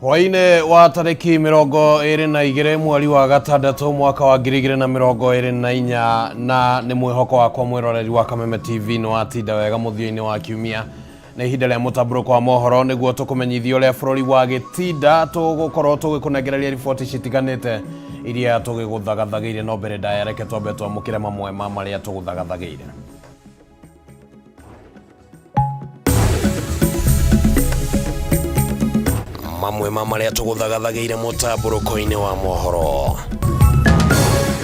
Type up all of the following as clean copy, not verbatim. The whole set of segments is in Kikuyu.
Hwaĩ-inĩ wa tarĩki 22 mweri wa gatandatũ mwaka wa 2024, na nĩ mwĩhoko wakwa mwĩroreri wa Kameme TV nĩ watinda wega mũthia-inĩ wa kiumia. Nĩ ihinda rĩa mũtambũrũko wa mohoro nĩguo tũkũmenyithie ũrĩa bũrũri wa gĩtinda. Tũgũkorwo tũgĩkũnengereria riboti citiganĩte iria tũgĩgũthagathagĩire, no mbere ndaya reke twambe twamũkĩre mamwe ma marĩa tũgũthagathagĩire. Mamwe ma marĩa tũgũthagathagĩire mũtambũrũko-inĩ wa mohoro.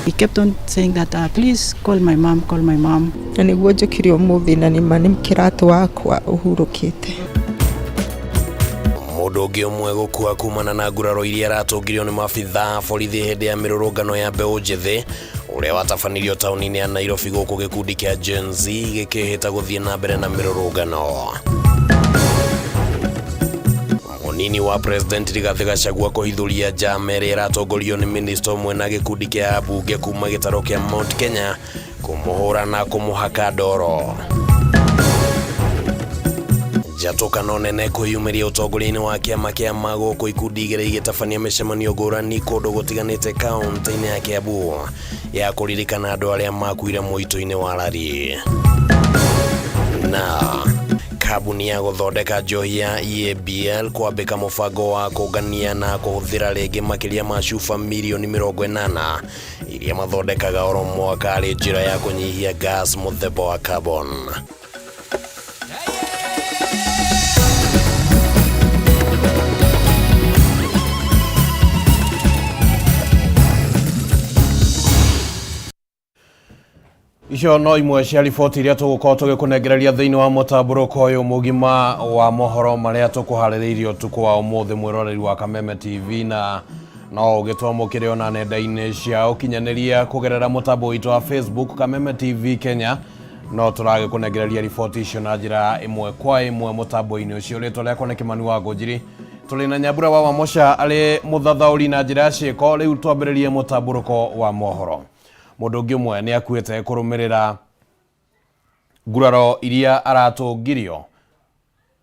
He kept on saying that, please call my mom, call my mom. Na nĩguo njũkire ũmũthĩ na nĩma nĩ kĩratũ wakwa ũhurũkĩte. Mũndũ ũngĩ ũmwe gũkua kumana na nguraro iria aratũngirio nĩ maabithaa a borithi hĩndĩ ya mĩrũrũngano ya mbeũ njĩthĩ ũrĩa watabanirio taũni-inĩ ya Nairobi, gũkũ gĩkundi kĩa Gen Z gĩkĩhĩta gũthiĩ na mbere na mĩrũrũngano. Mũnini wa President Rigathĩ Gachagua kũhithũria njama ĩrĩa ĩratongorio nĩ minista ũmwe na gĩkundi kĩa ambunge kuma gĩtarũ kĩa Mount Kenya kũmũhũra na kũmũhaka ndoro. Njatũkano nene kwĩyumĩria ũtongoria-inĩ wa kĩama kĩa ma gũkũ ikundi igĩrĩ igĩtabania mĩcemanio ngũrani kũndũ gũtiganĩte kaũntĩ-inĩ ya Kiambu ya kũririkana andũ arĩa makuire mũitũ-inĩ wa Lari. Na kambuni ya gũthondeka njohi ya EABL kwambĩka mũbango wa kũngania na kũhũthĩra rĩngĩ makĩria ma cuba mirioni 80 iria mathondekaga oro mwaka arĩ njĩra ya kũnyihia gas mũthemba wa carbon. Icio no imwe cia riboti iria tũgũkorwo tũgĩkũnengereria thĩinĩ wa mũtambũrũko ũyũ mũgima wa mohoro marĩa tũkũharĩrĩirie ũtukũ wa ũmũthĩ, mwĩroreri wa Kameme TV, na no ũgĩtwamũkĩre ona nenda-inĩ cia ũkinyanĩria kũgerera mũtambo witũ wa Facebook Kameme TV Kenya. No tũragĩkũnengereria riboti icio na njĩra ĩmwe kwa ĩmwe mũtambo-inĩ ũcio. Rĩtwa rĩakwa nĩ Kĩmani wa Ngũnjiri, tũrĩ na Nyambura wa Wamũca arĩ mũthathaũri na njĩra ya ciĩko. Rĩu twambĩrĩrie mũtambũrũko wa mohoro. Mũndũ ũngĩ ũmwe nĩ akuĩte kũrũmĩrĩra nguraro iria aratũngirio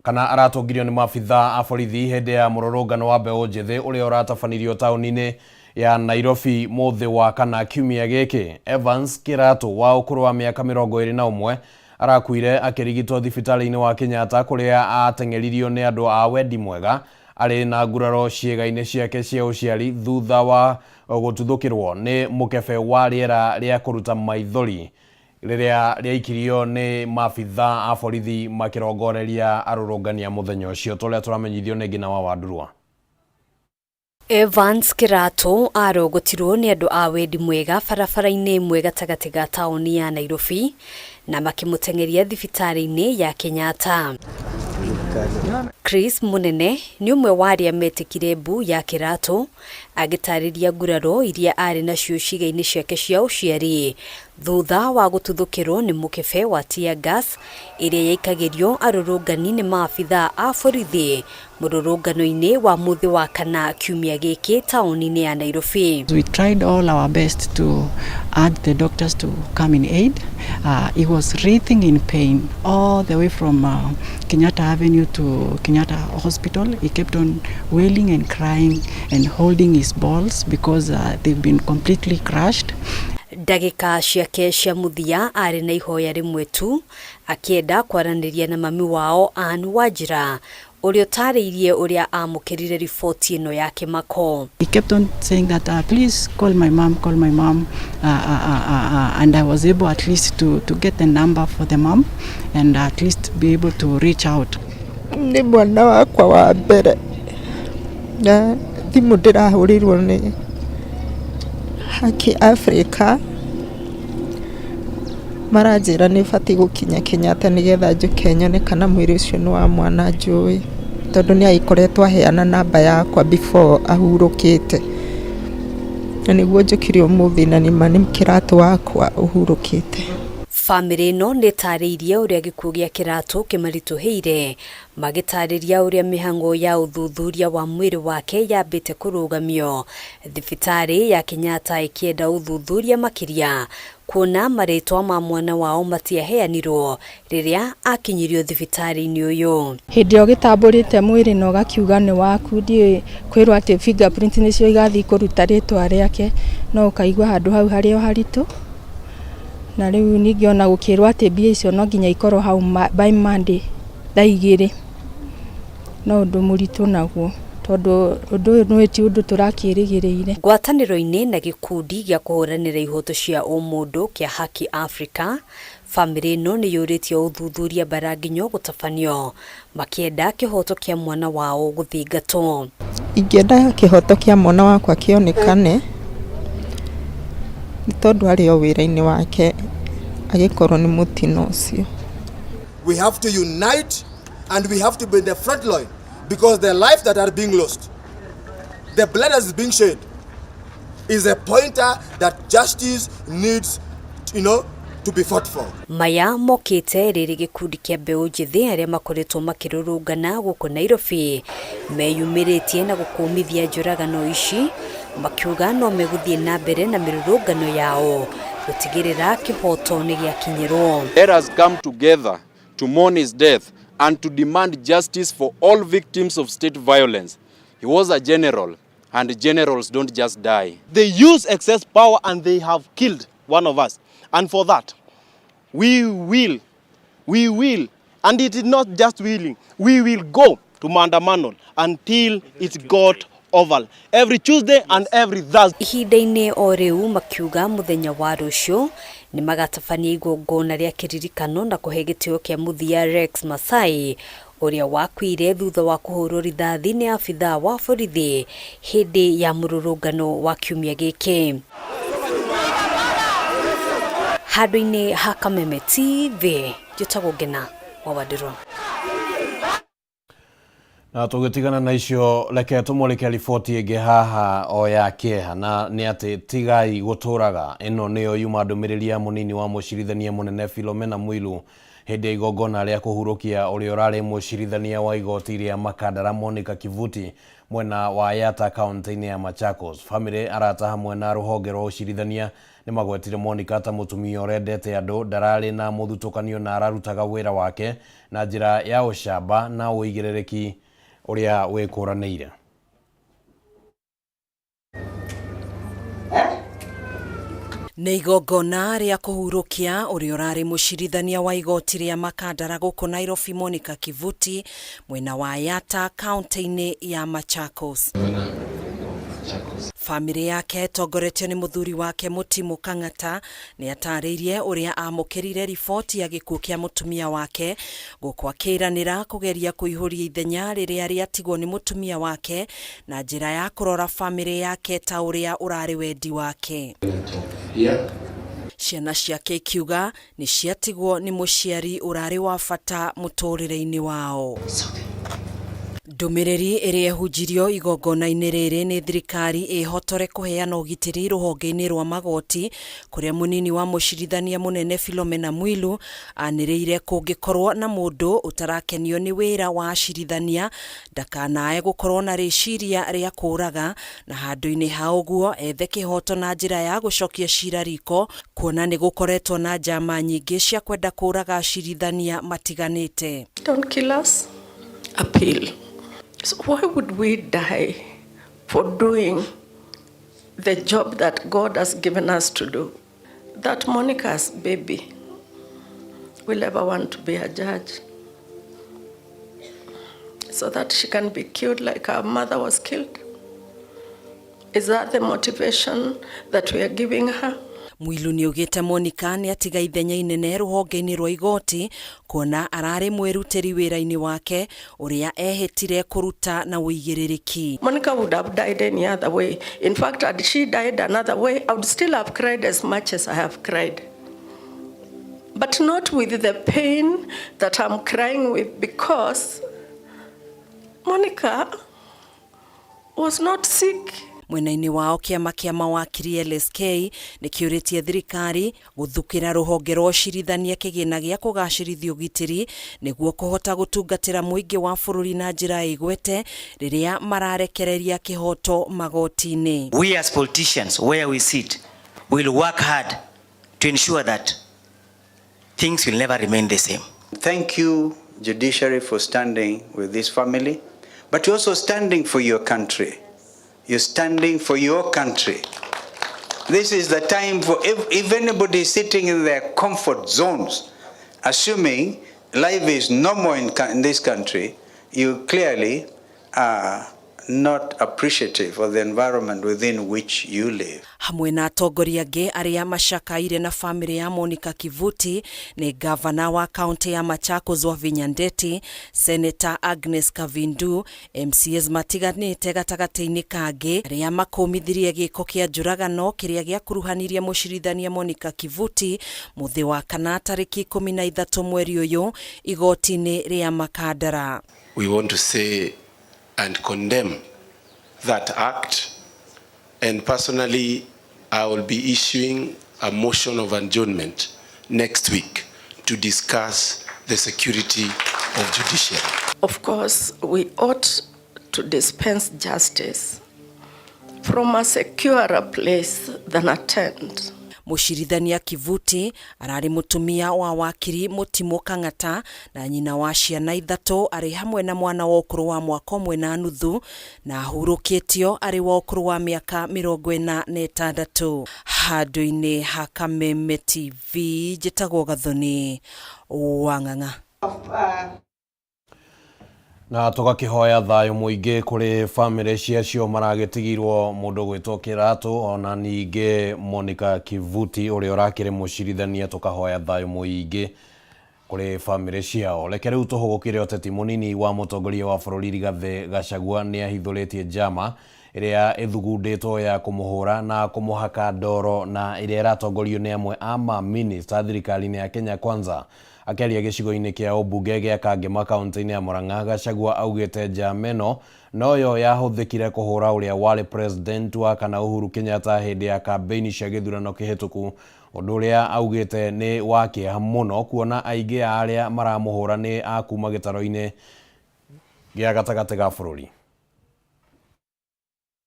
kana aratũngirio nĩ maabithaa a borithi hĩndĩ ya mũrũrũngano wa mbeũ njĩthĩ ũrĩa ũratabanirio taũni-inĩ ya Nairobi mũthĩ wa kana kiumia gĩkĩ. Evans Kĩratũ wa ũkũrũ wa mĩaka 21 arakuire akĩrigitwo thibitarĩ-inĩ wa Kenyatta kũrĩa ateng'eririo nĩ andũ a wendi mwega arĩ na nguraro ciĩga-inĩ ciake cia ũciari thutha wa gũtuthũkĩrwo nĩ mũkebe wa rĩera rĩa kũruta maithori rĩrĩa rĩaikirio nĩ maabithaa a borithi makĩrongoreria arũrũngani a mũthenya ũcio, ta ũrĩa tũramenyithio nĩ Ngina wa Wandurwa. Evans Kĩratũ arogotirwo nĩ andũ a wendi mwega barabara-inĩ ĩmwe gatagatĩ ga taũni ya Nairobi na makĩmũteng'eria thibitarĩ-inĩ ya Kenyatta. Chris Mũnene nĩ ũmwe wa arĩa metĩkire mbu ya Kĩratũ agĩtarĩria nguraro iria arĩ nacio ciĩga-inĩ ciake cia ũciari thutha wa gũtuthũkĩrwo nĩ mũkebe wa tear gas ĩrĩa yaikagĩrio arũrũngani nĩ maabithaa a borithi mũrũrũngano-inĩ wa mũthĩ wa kana kiumia gĩkĩ taũni-inĩ ya Nairobi. We tried all our best to add the doctors to come in aid. He was writhing in pain all the way from Kenyatta Avenue to Kenyatta Hospital. He kept on wailing and crying and holding his balls because they've been completely crushed. Ndagĩka ciake cia mũthia arĩ na ihoya rĩmwe tu, akĩenda kwaranĩria na mami wao Ann Wanjira ũrĩa ũtarĩirie ũrĩa amũkĩrire riboti ĩno ya kĩmako. He kept on saying that, please call my mom, call my mom, and I was able at least to get the number for the mom and at least be able to reach out. Nĩ mwana wakwa wa mbere na thimũ ndĩrahũrĩirwo nĩ Haki Africa, maranjĩra nĩ batiĩ gũkinya Kenyatta nĩgetha njũke nyone kana mwĩrĩ ũcio nĩ wa mwana njũĩ, tondũ nĩ agĩkoretwo aheana namba yakwa before ahurũkĩte. Na nĩguo njũkire ũmũthĩ na nĩma nĩ kĩratũ wakwa ũhurũkĩte. Bamĩrĩ ĩno nĩ ĩtarĩirie ũrĩa gĩkuũ gĩa Kĩratũ kĩmaritũhĩire, magĩtarĩria ũrĩa mĩhang'o ya ũthuthuria wa mwĩrĩ wake yambĩte kũrũgamio thibitarĩ ya Kenyatta ĩkĩenda ũthuthuria makĩria. Kuona marĩtwa ma mwana wao matiaheanirwo rĩrĩa akinyirio thibitarĩ-inĩ ũyũ. Hĩndĩ ĩyo gĩtambũrĩte mwĩrĩ na ũgakiuga nĩ waku, ndiũĩ kwĩrwo atĩ fingerprint nĩcio igathiĩ kũruta rĩtwa rĩake, no ũkaigua handũ hau harĩ o haritũ. Na rĩu ningĩ ona gũkĩrwo atĩ mbia icio no nginya ikorwo hau by Monday thaa 2, no ũndũ mũritũ naguo, tondũ ũndũ ũyũ nĩ ti ũndũ tũrakĩrĩgĩrĩire. Ngwatanĩro-inĩ na gĩkundi gĩa kũhũranĩra ihoto cia ũmũndũ kĩa Haki Africa, bamĩrĩ ĩno nĩ yũrĩtie ũthuthuria mbaranginyo gũtabanio makĩenda kĩhoto kĩa mwana wao gũthingatwo. Ingĩenda kĩhoto kĩa mwana wakwa kĩonekane, nĩ tondũ arĩ o wĩra-inĩ wake agĩkorwo nĩ mũtino ũcio. We have to unite and we have to be in the front line because the lives that are being lost, the blood that is being shed, is a pointer that justice needs to be fought for. Maya mokĩte rĩrĩ gĩkundi kĩa mbeũ njĩthĩ arĩa makoretwo makĩrũrũngana gũkũ Nairobi meyumĩrĩtie na gũkũmithia njũragano ici, makiuga no megũthiĩ na mbere na mĩrũrũngano yao gũtigĩrĩra kĩhoto nĩ gĩakinyĩrwo. Let us come together to mourn his death and to demand justice for all victims of state violence. He was a general, and generals don't just die. They use excess power and they have killed one of us. And for that, we will, and it is not just willing, we will go to Maandamano until it got over. Every Tuesday and every Thursday. Ihinda-inĩ o rĩu, makiuga mũthenya wa rũciũ nĩ magatabania igongona rĩa kĩririkano na kũhe gĩtĩo kĩa mũthia Rex Masai, ũrĩa wakuire thutha wa kũhũrwo rithathi nĩ abithaa wa borithi hĩndĩ ya mũrũrũngano wa kiumia gĩkĩ. Handũ-inĩ ha Kameme TV, njĩtagwo Ngena wa Wandirũ. Na tũgĩtigana na icio, reke tũmũrĩke riboti ĩngĩ haha o ya kĩeha, na nĩ atĩ tigai gũtũraga. Ĩno nĩyo yuma ndũmĩrĩri ya mũnini wa mũcirithania mũnene Philomena Mwilu hĩndĩ ya igongona rĩa kũhurũkia ũrĩa ũrarĩ mũcirithania wa igoti rĩa Makandara Monica Kivuti mwena wa Yatta, kaunti-inĩ ya Machakos. Famĩlĩ, arata hamwe na rũhonge rwa ũcirithania nĩ magwetire Monica ta mũtumia ũrendete andũ, ndararĩ na mũthutũkanio na ararutaga wĩra wake na njĩra ya ũcamba na ũigĩrĩrĩki ũrĩa wĩkũranĩire. Nĩ igongona rĩa kũhurũkia ũrĩa ũrarĩ mũcirithania wa igoti rĩa Makandara gũkũ Nairobi Monica Kivuti mwena wa Yatta, kaunti-inĩ ya Machakos. Bamĩrĩ yake ĩtongoretio nĩ mũthuri wake Mũtimũ Kang'ata nĩ atarĩirie ũrĩa amũkĩrire riboti ya gĩkuũ kĩa mũtumia wake, gũkũ akĩranĩra kũgeria kũihũria ithenya rĩrĩa rĩatigwo nĩ mũtumia wake na njĩra ya kũrora bamĩrĩ yake ta ũrĩa ũrarĩ wendi wake. Ciana ciake ikiuga nĩ ciatigwo nĩ mũciari ũrarĩ wa bata mũtũrĩre-inĩ wao. Ndũmĩrĩri ĩrĩa ĩhunjirio igongona-inĩ rĩrĩ nĩ thirikari ĩhotore kũheana ũgitĩri rũhonge-inĩ rwa magoti, kũrĩa mũnini wa mũcirithania mũnene Philomena Mwilu anĩrĩire kũngĩkorwo na mũndũ ũtarakenio nĩ wĩra wa acirithania ndakanae gũkorwo na rĩciria rĩa kũraga, na handũ-inĩ ha ũguo ethe kĩhoto na njĩra ya gũcokia cira riko, kuona nĩ gũkoretwo na njama nyingĩ cia kwenda kũraga acirithania matiganĩte. Don't kill us. Appeal. So why would we die for doing the job that God has given us to do? That Monica's baby will ever want to be a judge so that she can be killed like her mother was killed? Is that the motivation that we are giving her? Mwilu nĩ augĩte Monica nĩ atiga ithenya inene rũhonge-inĩ rwa igoti, kuona ararĩ mwĩrutĩri wĩra-inĩ wake ũrĩa ehĩtire kũruta na ũigĩrĩrĩki. Monica would have died any other way. In fact, had she died another way, I would still have cried as much as I have cried. But not with the pain that I'm crying with, because Monica was not sick. Mwena-inĩ wao, kĩama kĩa mawakiri LSK nĩ kĩũrĩtie thirikari gũthukĩra rũhonge rwa ũcirithania kĩgĩna gĩa kũgacĩrithia ũgitĩri nĩguo kũhota gũtungatĩra mũingĩ wa bũrũri na njĩra ĩgwete rĩrĩa mararekereria kĩhoto magoti-inĩ. We as politicians, where we sit, will work hard to to ensure that things will never remain the same. Thank you, judiciary, for standing with this family, but you're also standing for your country. You're standing for your country. This is the time for if anybody is sitting in their comfort zones, assuming life is normal in this country, you clearly are not appreciative of the environment within which you live. Hamwe na atongoria angĩ arĩa macakaire na bamĩrĩ ya Monica Kivuti nĩ gavana wa kaunti ya Machakos Wavinya Ndeti, Senator Agnes Kavindu, MCAs matiganĩte gatagatĩ-inĩ kangĩ arĩa makũmithirie gĩko kĩa njũragano kĩrĩa gĩakuruhanirie mũcirithania Monica Kivuti mũthĩ wa kana tarĩki 13 mweri ũyũ igoti-inĩ rĩa Makandara. We want to say and condemn that act, and personally I will be issuing a motion of adjournment next week to discuss the security of judiciary. Of course, we ought to dispense justice from a securer place than a tent. Mũcirithania Kivuti ararĩ mũtumia wa wakiri Mũtimũ Kang'ata na nyina wa ciana ithatũ arĩ hamwe na mwana wa ũkũrũ wa mwaka ũmwe na nuthu na ahurũkĩtio arĩ wa ũkũrũ wa mĩaka 46. Handũ-inĩ ha Kameme TV njĩtagwo Gathoni wa Ng'ang'a. Na tũgakĩhoya thayũ mũingĩ kũrĩ bamĩrĩ cia acio maragĩtigirwo mũndũ gwĩtwo Kĩratũ ona ningĩ Monica Kivuti ũrĩa ũrakĩrĩ mũcirithania, tũkahoya thayũ mũingĩ kũrĩ bamĩrĩ ciao. Reke rĩu tũhũgũkĩre ũteti. Mũnini wa mũtongoria wa bũrũri Rigathĩ Gachagua nĩ ahithũrĩtie njama ĩrĩa ĩthugundĩtwo ya kũmũhũra na kũmũhaka ndoro na ĩrĩa ĩratongorio nĩ amwe a mamĩnĩsta thirikari-inĩ ya Kenya Kwanza. Akĩaria gĩcigo-inĩ kĩa ũmbunge gĩa Kangema kaunti-inĩ ya Murang'a, Gachagua augĩte njama ĩno noyo yahũthĩkire kũhũra ũrĩa warĩ president wa kana Uhuru Kenyatta hĩndĩ ya kambĩini cia gĩthurano kĩhĩtũku, ũndũ ũrĩa augĩte nĩ wa kĩeha mũno kuona aingĩ a arĩa maramũhũra nĩ a kuma gĩtaro-inĩ gĩa gatagatĩ ga bũrũri.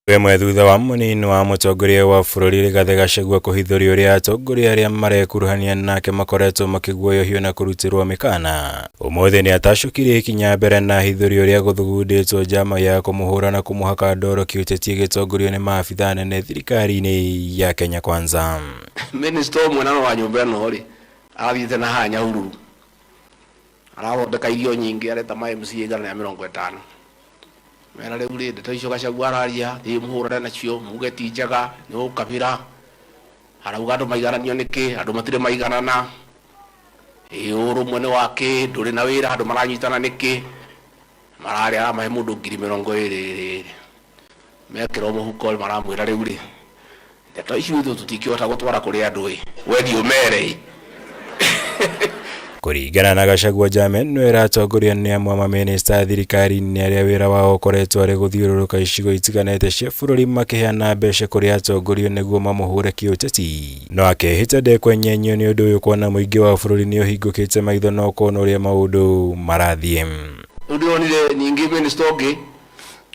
Ĩmwe thutha wa mũnini wa mũtongoria wa bũrũri Rigathĩ Gachagua kũhithũria ũrĩa atongoria arĩa marekuruhania nake makoretwo makĩguoyohio na kũrutĩrwo mĩkana. Ũmũthĩ nĩ atacũkirie ikinya mbere na ahithũria ũrĩa gũthugundĩtwo njama ya kũmũhũra na kũmũhaka ndoro kĩũteti ĩgĩtongorio nĩ maabithaa anene thirikari-inĩ ya Kenya Kwanza. Minister ũmwe na wa nyũmba ĩno rĩ, arathiĩte na haha Nyahururu, arathondeka irio nyingĩ, areta ma MCA 150. Mera rĩu rĩ, ndeto icio Gachagua araria, thiĩ mũhũrane nacio, muge ti njega, nĩ ũkabira. Arauga andũ maigananio nĩkĩ, andũ matirĩ maiganana. Ĩ ũrũmwe nĩ wa kĩ, ndũrĩ na wĩra, andũ maranyitana nĩkĩ. Mararĩa aramahe mũndũ 20,000 rĩ. Mekĩrwo mũhuko maramwĩra rĩu rĩ, ndeto icio ithuĩ tũtingĩhota gũtwara kũrĩ andũ ĩ, we thiĩ ũmere ĩ. Kũringana na Gachagua, njama ĩno ĩratongorio nĩ amwe a mamĩnĩsta thirikari-inĩ arĩa wĩra wao ũkoretwo arĩ gũthiũrũrũka icigo itiganĩte cia bũrũri makĩheana mbeca kũrĩ atongoria nĩguo mamũhũre kĩũteti. No akehĩta ndekwenyenyio nĩ ũndũ ũyũ kuona mũingĩ wa bũrũri nĩ ũhingũkĩte maitho na ũkona ũrĩa maũndũ marathiĩ. Rĩu ndĩronire ningĩ minister ũngĩ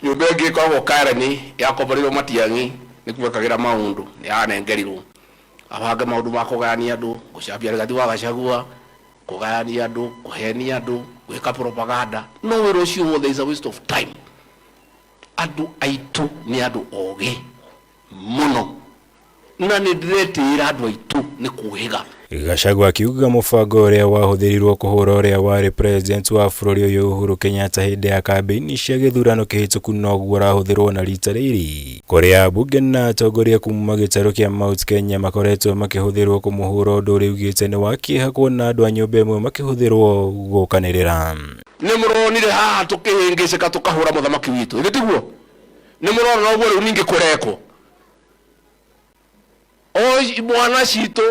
nyũmba ĩngĩ ĩkoragwo Karen yakomboreirwo Matiang'i nĩkuo ekagĩra maũndũ, nĩ yanengerirwo abange maũndũ ma kũgayania andũ, gũcambia Rigathĩ wa Gachagua, kũgayania andũ, kũhenia andũ, gwĩka propaganda. No wĩra ũcio wothe is a waste of time. Andũ aitũ nĩ andũ ogĩ mũno na nĩ ndĩretĩĩra andũ aitũ nĩ kũhĩga. Gachagua akiuga mũbango ũrĩa wahũthĩrirwo kũhũra ũrĩa warĩ president wa bũrũri ũyũ Uhuru Kenyatta hĩndĩ ya kambĩini cia gĩthurano kĩhĩtũku noguo ũrahũthĩrwo na rita rĩrĩ, kũrĩa ambunge na atongoria kuma gĩtarũ kĩa Mount Kenya makoretwo makĩhũthĩrwo kũmũhũra, ũndũ ũrĩa augĩte nĩ wa kĩeha kuona andũ a nyũmba ĩmwe makĩhũthĩrwo gũkanĩrĩra. Nĩ mũronire haha tũkĩhĩngĩcĩka tũkahũra mũthamaki witũ, ĩthĩ tiguo? Nĩ mũrona noguo rĩu ningĩ kũrekwo o mwana citũ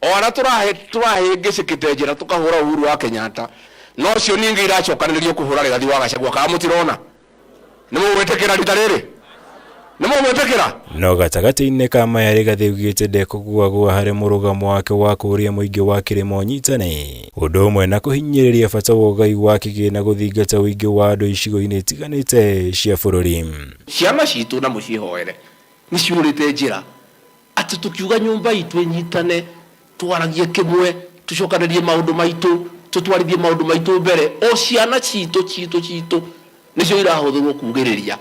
o arĩa tũrahĩngĩcĩkĩte njĩra tũkahũra Uhuru wa Kenyatta, no cio ningĩ iracokanĩrĩrio kũhũra Rigathĩ wa Gachagua. Kana mũtirona? Nĩ mũgwĩtĩkĩra rita rĩrĩ? Nĩ mũgwĩtĩkĩra? No gatagatĩ-inĩ ka maya, Rigathĩ augĩte ndekũgũagũa harĩ mũrũgamo wake wa kũũria mũingĩ wa kĩrĩma ũnyitane ũndũ ũmwe na kũhinyĩrĩria bata wa ũgai wa kĩgĩna gũthingata ũingĩ wa andũ icigo-inĩ itiganĩte cia bũrũri. Ciana citũ na mũciĩhoere nĩ ciũrĩte njĩra atĩ tũkiuga nyũmba itũ ĩnyitane. Twaragie kimwe, tucokanĩrie maũndũ maitũ, tũtwarithie maũndũ maitũ mbere. O ciana citũ citũ citũ nĩcio irahũthĩrwo kugĩrĩria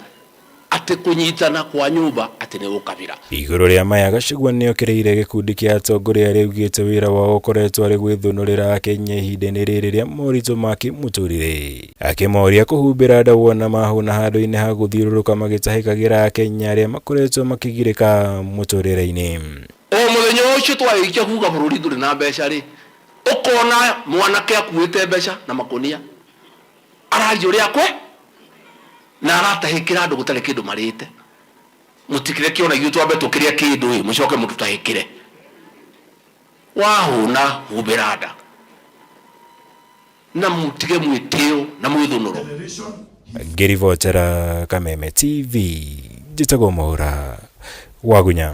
atĩ kũnyitana kwa nyũmba atĩ nĩ ũkabira. Igũrũ rĩa maya, Gachagua nĩokĩrĩire gĩkundi kĩa atongoria arĩa augĩte wĩra wao ũkoretwo arĩ gwĩthũnũrĩra akenya ihinda-inĩ rĩrĩ rĩa moritũ ma kĩmũtũrĩre, akĩmoria kũhumbĩra nda wona mahũna handũ-inĩ ha gũthiũrũrũka magĩtahĩkagĩra akenya arĩa makoretwo makĩgirĩka mũtũrĩre-inĩ. O mũthenya ũcio twarĩkia kuga bũrũri ndũrĩ na mbeca rĩ, ũkona mwanake akuĩte mbeca na makũnia araria ũrĩa kwe na aratahĩkĩra andũ gũtarĩ kĩndũ marĩte. Mũtikire kĩona ithuĩ twambe tũkĩrĩa kĩndũ ĩ, mũcoke mũtũtahĩkĩre. Wahũna humbĩra nda na mũtige mwĩtĩo na mwĩthũnũro. Ngĩribotera Kameme TV, njĩtagwo Mwaũra Wagunya.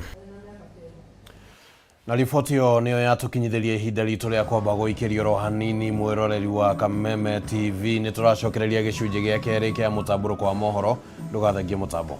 Na riboti ĩyo nĩyo yatũkinyithĩria ihinda ritũ rĩa kwamba gũikĩrio oro hanini. Mwĩroreri wa Kameme TV, nĩ tũracokereria gĩcunjĩ gĩa kerĩ kĩa mũtambũrũko wa mohoro. Ndũgathengie mũtambo.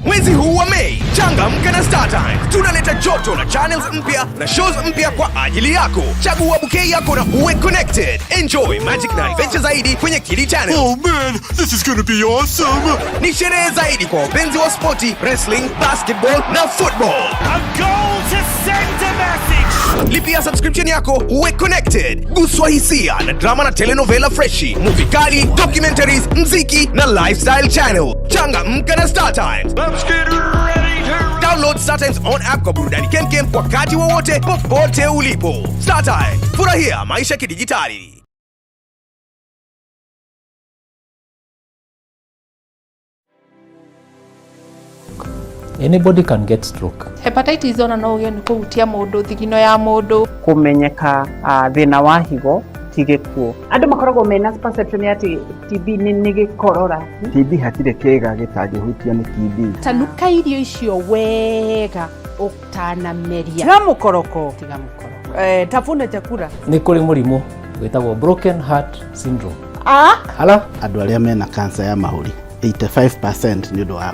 Mwezi huu wa Mei, changamka na StarTimes. Tunaleta joto na channels mpya na shows mpya kwa ajili yako. Chagua bouquet yako na uwe connected. Enjoy magic na adventure zaidi kwenye Kili Channel. Oh man, this is gonna be awesome. Ni sherehe zaidi kwa wapenzi wa spoti, wrestling, basketball na football. A goal to send a message. Lipia subscription yako uwe connected. Guswa hisia na drama na telenovela freshi, movie kali, documentaries, mziki na lifestyle channel. Changamka na StarTimes. Let's get ready to Download StarTimes on app kwa burudani kemkem wakati wowote popote ulipo. StarTimes, furahia maisha kidijitali. Anybody can get stroke. Hepatitis ona no ũgĩe nĩ kũhutia mũndũ thigino ya mũndũ. Kũmenyeka thĩna wa higo ti gĩkuũ. Andũ makoragwo mena perception ya atĩ TB nĩ gĩkorora. TB hatirĩ kĩga gĩtangĩhutio nĩ TB. Tanuka irio icio wega ũtanameria. Tiga mũkoroko. Tiga mũkoroko. Tafuna chakula. Nĩ kũrĩ mũrimũ wĩtagwo broken heart syndrome. Ah? Hala? Andũ arĩa mena cancer ya mahũri 85% nĩ ũndũ wa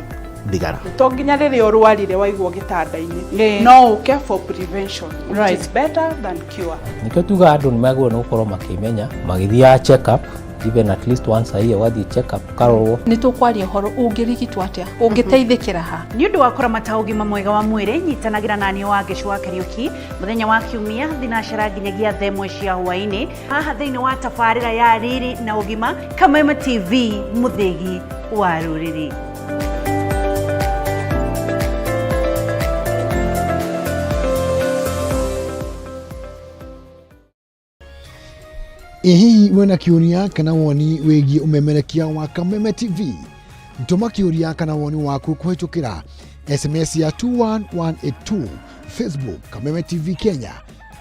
thigara. To nginya rĩrĩa ũrwarire waigwo gĩtanda-inĩ, no ũke for prevention, which is better than cure. Nĩkĩo tugaga andũ nĩ magĩrĩirwo nĩ gũkorwo makĩmenya magĩthiaga check up even at least once a year, ũgathiĩ check up ũkarorwo. Nĩ tũkwaria ũhoro ũngĩrigitwo atĩa, ũngĩteithĩkĩra ha. Nĩ ũndũ wa kũramata ũgima mwega wa mwĩrĩ, nyitanagĩra na niĩ Wangeci wa Kariũki mũthenya wa Kiumia thinacara nginyagia thaa ĩmwe cia hwaĩ-inĩ haha thĩinĩ wa tabarĩra ya Riri na Ũgima, Kameme TV, mũthĩgi wa rũrĩrĩ. Ĩ hihi wĩna kĩũria kana woni wĩgiĩ ũmemerekia wa Kameme TV? Tũma kĩũria kana woni waku kũhĩtũkĩra SMS ya 21182, Facebook Kameme TV Kenya,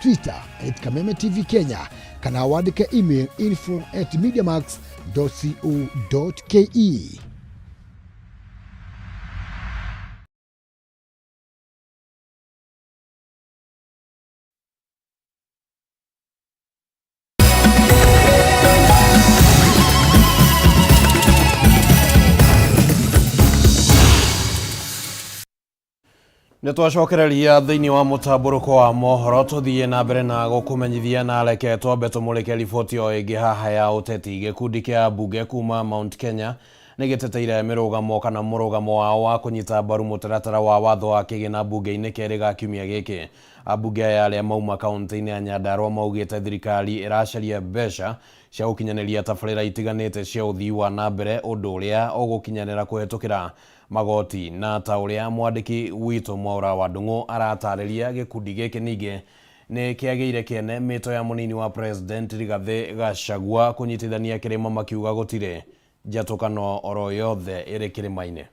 Twitter at Kameme TV Kenya, kana wandĩke email info at mediamax.co.ke. Nĩ twacokereria thĩinĩ wa mũtambũrũko wa mohoro, tũthiĩ na mbere na gũkũmenyithia, na reke twambe tũmũrĩke riboti o ĩngĩ haha ya ũteti. Gĩkundi kĩa mbunge kuma Mount Kenya nĩ gĩteteire mĩrũgamo kana mũrũgamo wao wa kũnyita mbaru mũtaratara wa watho wa kĩgĩna mbunge-inĩ kerĩ ga kiumia gĩkĩ. Ambunge aya arĩa mauma kaunti-inĩ ya Nyandarua maugĩte thirikari ĩracaria mbeca cia gũkinyanĩria tabarĩra itiganĩte cia ũthii wa na mbere, ũndũ ũrĩa ũgũkinyanĩra kũhetũkĩra magoti. Na ta ũrĩa mwandĩki witũ Mwaũra wa Ndung'u aratarĩria, gĩkundi gĩkĩ ningĩ nĩ kĩagĩire kĩene mĩto ya mũnini wa president Rigathĩ Gachagua kũnyitithania kĩrĩma, makiuga gũtirĩ njatũkano oro yothe ĩrĩ kĩrĩma-inĩ.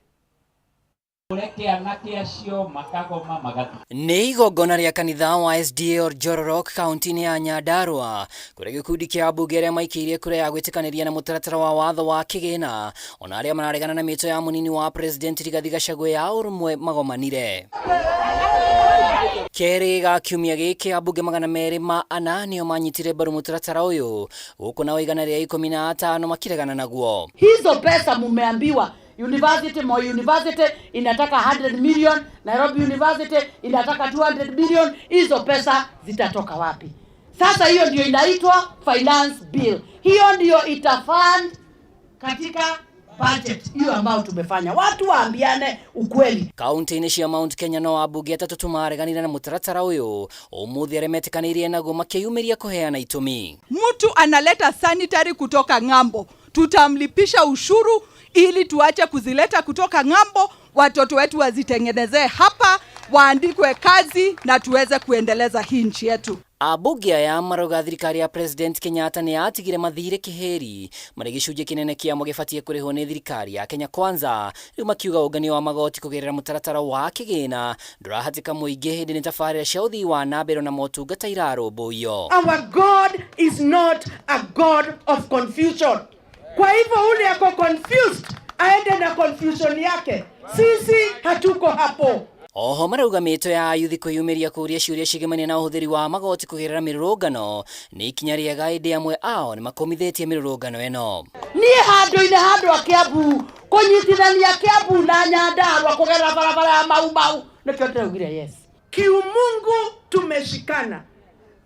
Nĩ igongona rĩa kanitha wa SDA Njororok kaunti-inĩ ya Nyandarua kũrĩa gĩkundi kĩa ambunge arĩa maikĩirie kura ya gwĩtĩkanĩria na mũtaratara wa watho wa kĩgĩna ona arĩa mararegana na mĩto ya mũnini wa president Rigathi Gachagua ya ũrũmwe magomanire. Kerĩ ga kiumia gĩkĩ ambunge 204 nĩo manyitire mbaru mũtaratara ũyũ gũkũ nao 115 makiregana naguo. Hizo pesa mumeambiwa University, Moi University inataka 100 million, Nairobi University inataka 200 million. Hizo pesa zitatoka wapi? Sasa hiyo ndio inaitwa finance bill, hiyo ndio itafund katika budget hiyo ambayo tumefanya. Watu waambiane ukweli. Kaunti-inĩ cia Mount Kenya no ambunge atatũ tu mareganire na mũtaratara ũyũ ũmũthĩ arĩa metĩkanĩirie naguo makĩyumĩria kũheana itũmi. Mtu analeta sanitary kutoka ng'ambo, tutamlipisha ushuru ili tuache kuzileta kutoka ng'ambo, watoto wetu wazitengenezee hapa, waandikwe kazi na tuweze kuendeleza hii nchi yetu. Ambunge aya marauga thirikari ya President Kenyatta nĩ yatigire mathirĩ kĩhĩri marĩ gĩcunjĩ kĩnene kĩamo gĩbatiĩ kũrĩhwo nĩ thirikari ya Kenya Kwanza rĩu makiuga ũngania wa magoti kũgerera mũtaratara wa kĩgĩna ndũrahatĩka mũingĩ hĩndĩ nĩ tabarĩra cia ũthii wa na mbere na motungata irarũmbũiyo. Our God is not a God of confusion. Kwa hivyo ule ako confused aende na confusion yake, sisi hatuko hapo. Oho marauga mĩto ya ayuthi kwĩyumĩria kũũria ciũria cigemania na ũhũthĩri wa magoti kũgerera mĩrũrũngano nĩ ikinya rĩega ĩndĩ amwe ao nĩ makũmithĩtie mĩrũrũngano ĩno. Niĩ handũ-inĩ handũ a Kiambu kũnyitithania Kiambu na Nyandarua kũgerera barabara ya Mau Mau nĩkĩo ndĩraugire yes. Kiumungu tumeshikana,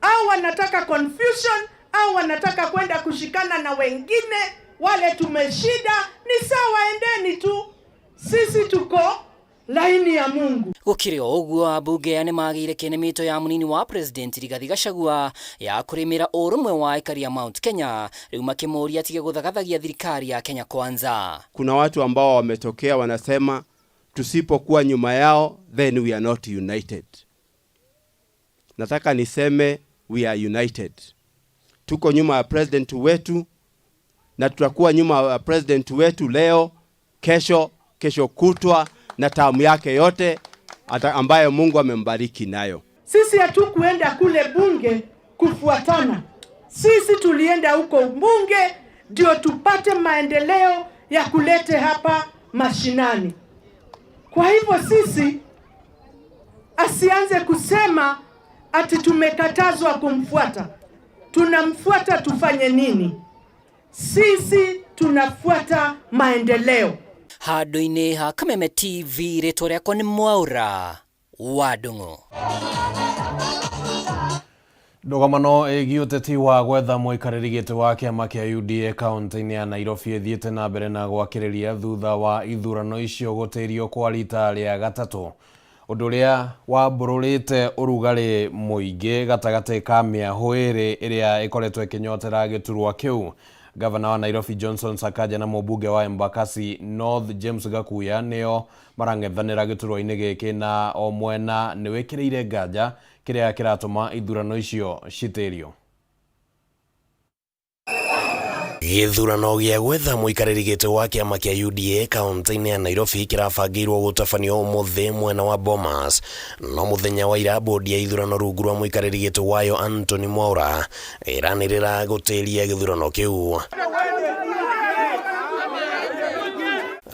au wanataka confusion au wanataka kwenda kushikana na wengine wale tumeshida, ni sawa, endeni tu, sisi tuko laini ya Mungu. Gũkĩrĩ o ũguo ambunge aya nĩmagĩire kĩene mĩto ya mũnini wa president Rigathi Gachagua ya kũrĩmĩra ũrũmwe wa aikari a Mount Kenya rĩu makĩmũũria atige gũthagathagia thirikari ya Kenya Kwanza. Kuna watu ambao wametokea wanasema tusipokuwa nyuma yao then we are not united. Nataka niseme we are united. Tuko nyuma ya president wetu na tutakuwa nyuma ya president wetu leo, kesho, kesho kutwa na tamu yake yote ambayo Mungu amembariki nayo. Sisi hatukuenda kule bunge kufuatana, sisi tulienda huko bunge ndio tupate maendeleo ya kulete hapa mashinani. Kwa hivyo sisi asianze kusema ati tumekatazwa kumfuata. Tunamfuata tufanye nini? Sisi tunafuata maendeleo. Handũ-inĩ ha Kameme TV rĩtwa rĩakwa nĩ Mwaura wa Ndung'u. Ndũgamano ĩgiĩ ũteti wa gwetha mũikarĩri gĩtĩ wa kĩama kĩa UDA kaunti-inĩ ya Nairobi ĩthiĩte na mbere na gwakĩrĩria thutha wa ithurano icio gũtĩrio kwa rita rĩa gatatũ, ũndũ ũrĩa wambũrũrĩte ũrugarĩ mũingĩ gatagatĩ ka mĩahũ ĩrĩ ĩrĩa ĩkoretwo ĩkĩnyotera gĩturwa kĩu. Gavana wa Nairobi Johnson Sakaja na mũmbunge wa Embakasi North James Gakuya nĩo marang'ethanĩra gĩturwa-inĩ gĩkĩ na o mwena nĩ wĩkĩrĩire nganja kĩrĩa kĩratũma ithurano icio citĩrio. Gĩthurano gĩa gwetha mũikarĩri gĩtĩ wa kĩama kĩa UDA kaunti-inĩ ya Nairobi kĩrabangĩirwo gũtabanio ũmũthĩ mwena wa Bomas, no mũthenya wa ira bodi ya ithurano rungu rwa mũikarĩri gĩtĩ wayo Anthony Mwaura ĩranĩrĩra gũtĩria gĩthurano kĩu.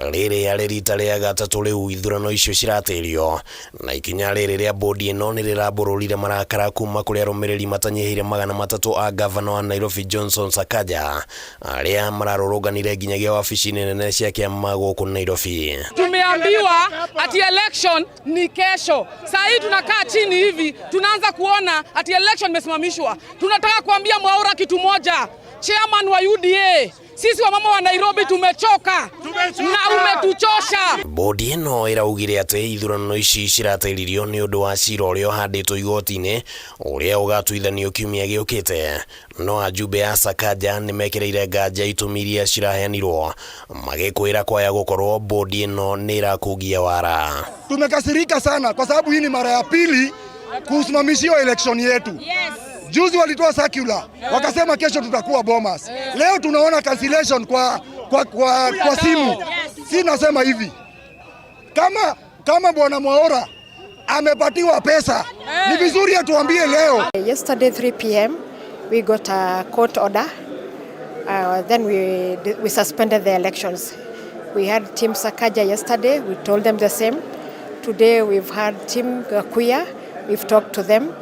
Rĩrĩ yarĩ rita rĩa gatatũ rĩu ithurano icio ciratĩrio, na ikinya rĩrĩ rĩa bodi ĩno nĩ rĩrambũrũrire marakara kuma kũrĩ arũmĩrĩri matanyihĩire 300 a gavana wa Nairobi Johnson Sakaja arĩa mararũrũnganire nginyagia wabici-inĩ nene cia kĩama gũkũ Nairobi. Tumeambiwa ati election ni kesho. Saa hii tunakaa chini hivi tunaanza kuona ati election imesimamishwa. Tunataka kuambia Mwaura kitu moja, chairman wa UDA, sisi wamama wa Nairobi tumechoka na umetuchosha. Bodi ĩno ĩraugire atĩ ithurano ici ciratĩririo nĩ ũndũ wa cira ũrĩa ũhandĩtwo igoti-inĩ ũrĩa ũgatuithanio kiumia gĩũkĩte, no ajumbe a Sakaja nĩmekĩrĩire nganja itũmi iria ciraheanirwo magĩkwĩra kwaya gũkorwo bodi ĩno nĩ ĩrakungia wara. Tumekasirika sana kwa sababu hii ni mara ya pili kusimamishiwa election yetu. Yes. Juzi walitoa circular wakasema kesho tutakuwa Bomas. Leo tunaona cancellation kwa simu. Si nasema hivi, kama Kama bwana Mwaura amepatiwa pesa, ni vizuri atuambie leo. Yesterday 3 p.m. we got a court order. Then we suspended the elections. We had Team Sakaja yesterday. We told them the same. Today we've had Team Gakuya. We've talked to them.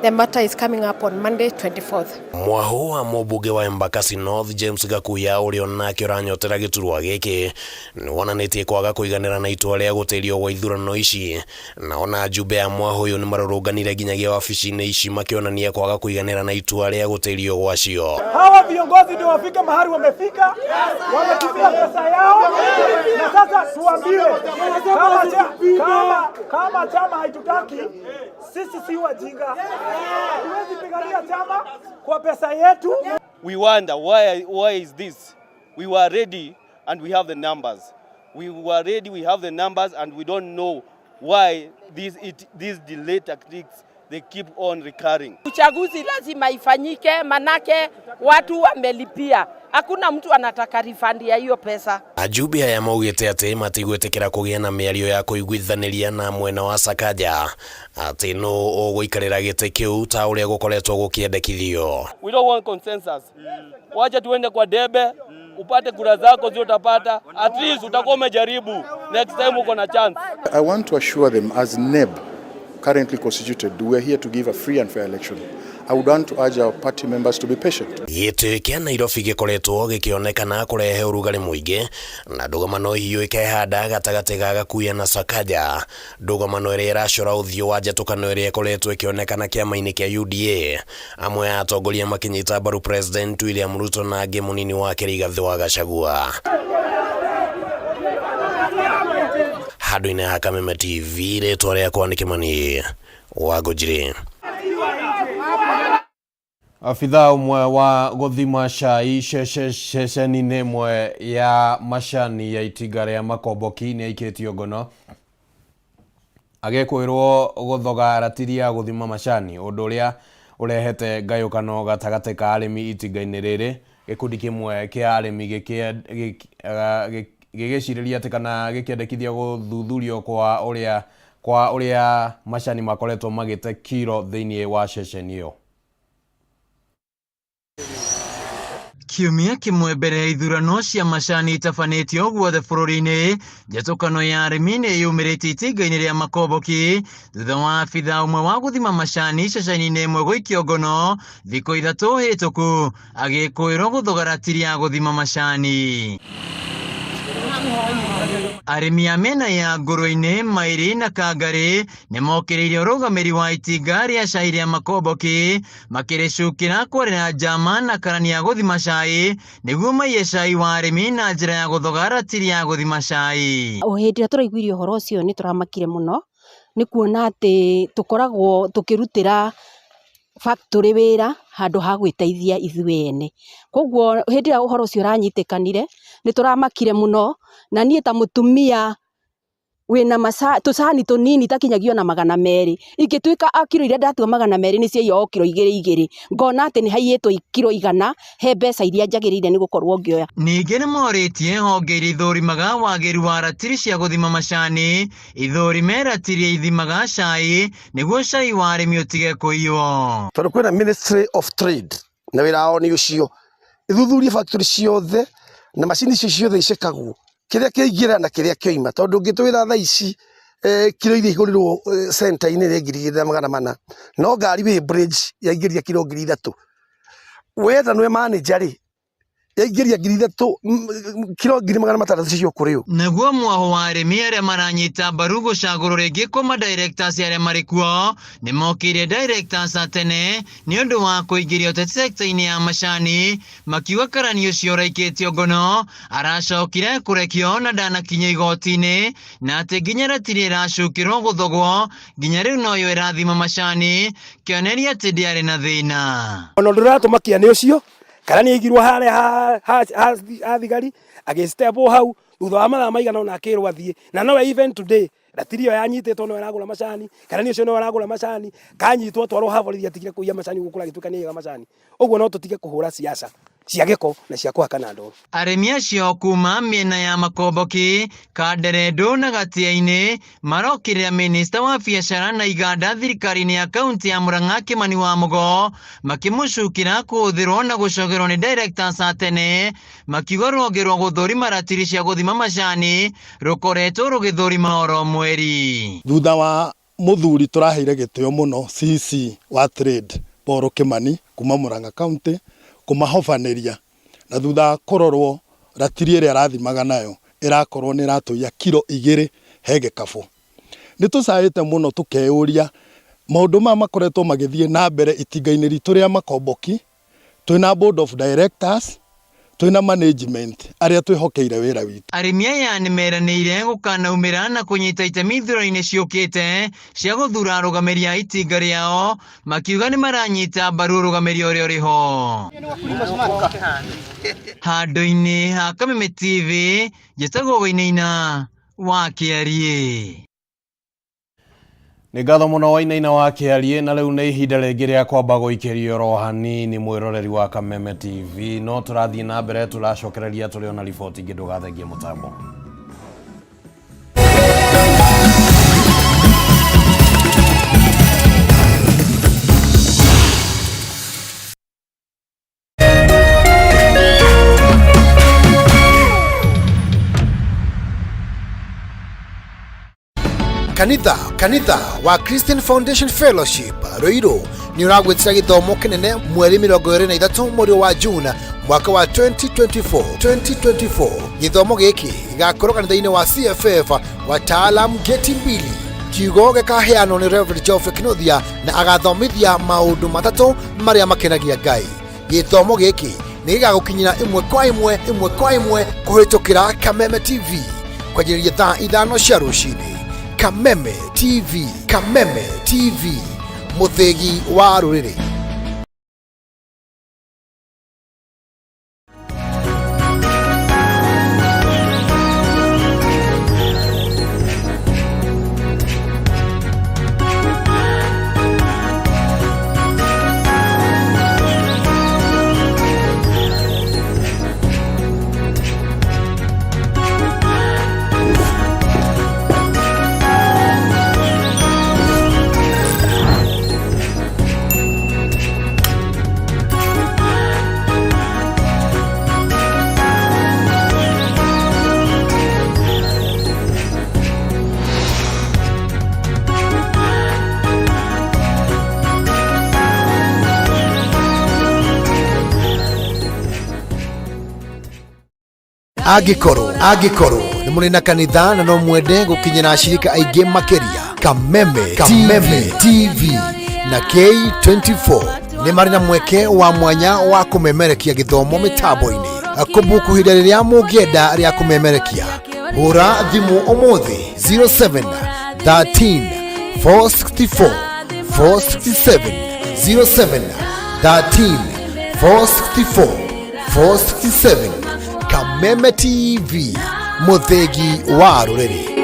The matter is coming up on Monday 24th. Mwahu wa mũmbunge wa Embakasi North James Gakuya ũrĩa onake ũranyotera gĩturwa gĩkĩ nĩwonanĩtie kwaga kũiganĩra na itua rĩa gũtĩrio gwa ithurano ici, na ona ajumbe a mwahu ũyũ nĩmarũrũnganire nginyagia wabici-inĩ ici makĩonania kwaga kũiganĩra na itua rĩa gũtĩrio gwacio. Hawa viongozi ndio wafike mahali wamefika, wametumia pesa yao, na sasa tuambiwe kama chama haitutaki sisi, si wajinga, hatuwezi pigania chama kwa pesa yetu. We wonder why is this? We were ready and we have the numbers. We were ready, we have the numbers, and we don't know why these delay tactics, they keep on recurring. Uchaguzi lazima ifanyike, manake watu wamelipia. Hakuna mtu anataka refund ya hiyo pesa. Ajumbe aya maugĩte atĩ matigwĩtĩkĩra kũgĩa na mĩario ya kũiguithanĩria na mwena wa Sakaja atĩ nũ ũgũikarĩra gĩtĩ kĩu ta ũrĩa gũkoretwo gũkĩendekithio. We don't want consensus. Wacha tuende kwa debe, upate kura zako zio utapata, at least utakuwa umejaribu. Next time uko na chance. I want to assure them as NEB currently constituted, we are here to give a free and fair election. I would want to urge our party members to be patient. Gĩtĩ kĩa Nairobi gĩkoretwo gĩkĩonekana kũrehe ũrugarĩ mũingĩ na ndũgamano hiũ ĩkehanda gatagatĩ ga Gakuya na Sakaja, ndũgamano ĩrĩa ĩracora ũthiũ wa njatũkano ĩrĩa ĩkoretwo ĩkĩonekana kĩama-inĩ kĩa UDA, amwe a atongoria makĩnyita mbaru President William Ruto na angĩ mũnini wake Rigathĩ wa Gachagua. Handũ-inĩ ha Kameme TV, rĩtwa rĩakwa nĩ Kĩmani wa Ngũnjiri. Abithaa ũmwe wa gũthima cai ceceni-inĩ ĩmwe ya macani ya itinga rĩa Makomboki nĩ aikĩtio ngono agĩkwĩrwo gũthoga ratiri ya gũthima macani, ũndũ ũrĩa ũrehete ngayũkano gatagatĩ ka arĩmi itinga-inĩ rĩrĩ. Gĩkundi kĩmwe kĩa arĩmi gĩgĩcirĩria atĩ kana gĩkĩendekithia gũthuthurio kwa ũrĩa macani makoretwo magĩte kiro thĩinĩ wa ceceni ĩyo. Kiumia kĩmwe mbere ya ithurano cia macani itabanĩtio guothe bũrũri-inĩ, njatũkano ya arĩmi nĩ yumĩrĩte itinga-inĩ rĩa Makomboki thutha wa abithaa ũmwe wa gũthima macani ceceni-inĩ ĩmwe gũikio ngono thikũ 3 hĩtũku agĩkũĩrwo gũthoga ratiri ya gũthima macani. Arĩmi a mĩena ya Ngũrũ-inĩ, Maĩri na Kangarĩ nĩmokĩrĩire ũrũgamĩrĩri wa itinga rĩa cai rĩa Makomboki makĩrĩcukĩra kwarĩra njama na karani ya gũthima cai nĩguo maiye cai wa arĩmi na njĩra ya gũthoga ratiri ya gũthima cai. O hĩndĩ ĩrĩa tũraiguire ũhoro ũcio nĩ tũramakire mũno nĩ kuona atĩ tũkoragwo tũkĩrutĩra factory wĩra handũ ha gwĩteithia ithuĩ ene. Koguo hĩndĩ ĩrĩa ũhoro ũcio ũranyitĩkanire nĩ tũramakire mũno, na niĩ ta mũtumia wĩna tũcani tũnini takinyagia ona 200, ingĩtuĩka a kiro iria ndatua 200 nĩ ciaiywo o kiro 2 2, ngona atĩ nĩ haiyĩtwo kiro 100 he mbeca iria njagĩrĩire nĩ gũkorwo ngĩoya. Ningĩ nĩ morĩtie honge iria ithũrimaga wagĩrĩru wa ratiri cia gũthima macani ithũrime ratiri ithimaga cai nĩguo cai wa arĩmi ũtige kũiywo. Tondũ kwĩna Ministry of Trade na wĩra wao nĩ ũcio, ithuthurie factory ciothe na macini icio ciothe icekagwo kĩrĩa kĩaingĩra na kĩrĩa kĩoima, tondũ ũngĩtwĩra thaa ici kiro iria igũrirwo center-inĩ nĩ 2400, no ngari wĩ bridge yaingĩria kiro 3000, wetha nĩwe manager rĩ yaingĩria 3000, kiro 600 cio kũrĩ ũ. Naguo mwaho wa arĩmi arĩa maranyita mbaru gũcagũrwo rĩngĩ kwa madirectors arĩa marĩ kuo nĩmokĩire directors a tene nĩ ũndũ wa kũingĩria ũteti sector-inĩ ya macani, makiuga karani ũcio ũraikĩtio ngono aracokire kũrekio na ndanakinya igoti-inĩ, na atĩ nginya ratiri ĩracukĩrwo gũthogwo nginya rĩu noyo ĩrathima macani, kĩonereria atĩ ndĩarĩ na thĩna. Ona ũndũ ũratũmakia nĩ ũcio karani aigirwo harĩa ha thigari agĩstepwo hau thutha wa mathaa maigana ũna akĩrwo athiĩ, na nowe even today ratiri ĩyo yanyitĩtwo no ĩragũra macani, karani ũcio no aragũra macani, kanyitwo atwarwo ha borithi atigire kũiya macani gũkũ kũragĩtuĩka nĩ aiyaga macani. Ũguo no tũtige kũhũra siasa. Cia gĩko na cia kũhakana ndoro. Arĩmi acio kuma mĩena ya Makomboki, Kanderendũ na Gatia-inĩ marokĩrĩra mĩnĩsta wa biacara na iganda thirikari-inĩ ya kaunti ya Murang'a Kimani wa Mugo makĩmũcukĩra kũhũthĩrwo na gũcogerwo nĩ directors a tene makiuga rũhonge rwa gũthũrima ratiri cia gũthima macani rũkoretwo rũgĩthũrima oro mweri. Thutha wa mũthuri tũraheire gĩtĩo mũno CC wa Trade Paul Kimani kuma Murang'a County kũmahobanĩria na thutha wa kũrorwo ratiri ĩrĩa arathimaga nayo ĩrakorwo nĩ ĩratũiya kiro igĩrĩ he gĩkabũ. Nĩ tũcaĩte mũno tũkeyũria maũndũ maya makoretwo magĩthiĩ na mbere itinga-inĩ ritũ rĩa Makomboki Twĩna board of directors, twĩna management arĩa twĩhokeire wĩra witũ. Arĩmi aya nĩ meranĩire gũkanaumĩra na kũnyita itemi ithurano-inĩ ciũkĩte cia gũthura arũgamĩri a itinga rĩao, makiuga nĩ maranyita mbaru ũrũgamĩri ũrĩa ũrĩ ho. Handũ-inĩ ha Kameme TV, njĩtagwo Wainaina wa Kĩariĩ. Nĩ ngatho mũno Wainaina wa Kĩariĩ, na rĩu nĩ ihinda rĩngĩ rĩa kwamba gũikĩrio oro hanini mwĩroreri wa Kameme TV, no tũrathiĩ na mbere tũracokereria tũrĩ ona riboti ingĩ, ndũgathengie mũtambo. Kanitha kanitha wa Christian Foundation Fellowship Ruiru nĩ ũragwĩtĩra gĩthomo kĩnene mweri 23 mweri wa June mwaka wa 2024 2024. Gĩthomo gĩkĩ gĩgakorwo kanitha-inĩ wa CFF Wataalam Geti Mbili. Kiugo gĩkaheanwo nĩ Reverend Geoffrey Kinuthia na agathomithia maũndũ matatũ marĩa makenagia Ngai. Gĩthomo gĩkĩ nĩ gĩgagũkinyĩra ĩmwe kwa ĩmwe ĩmwe kwa ĩmwe kũhĩtũkĩra Kameme TV kwanjĩrĩria thaa 5 cia rũcinĩ. Kameme TV, Kameme TV, mũthĩgi wa rũrĩrĩ. Angĩkorwo angĩkorwo nĩ mũrĩ na kanitha na no mwende gũkinyĩra ashirika aingĩ makĩria, Kameme Kameme TV na K24 nĩ marĩ na mweke wa mwanya wa kũmemerekia gĩthomo mĩtambo-inĩ. Kũbuku ihinda rĩrĩa mũngĩenda rĩa kũmemerekia, hũra thimũ ũmũthĩ 07 13 464 467, 07 13 464 467. Kameme TV, mũthĩgi wa rũrĩrĩ.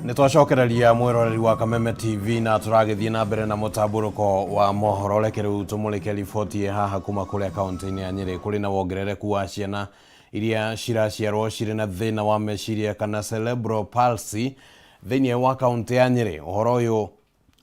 Nĩ twacokereria mwĩroreri wa Kameme TV na tũragĩthiĩ na mbere na mũtambũrũko wa mohoro. Reke rĩu tũmũrĩke riboti ĩ haha kuma kũrĩa kaunti-inĩ ya Nyĩrĩ. Kũrĩ na wongerereku wa ciana iria ciraciarwo cirĩ na thĩna wa meciria kana cerebral palsy thĩinĩ wa kaunti ya Nyĩrĩ. Ũhoro ũyũ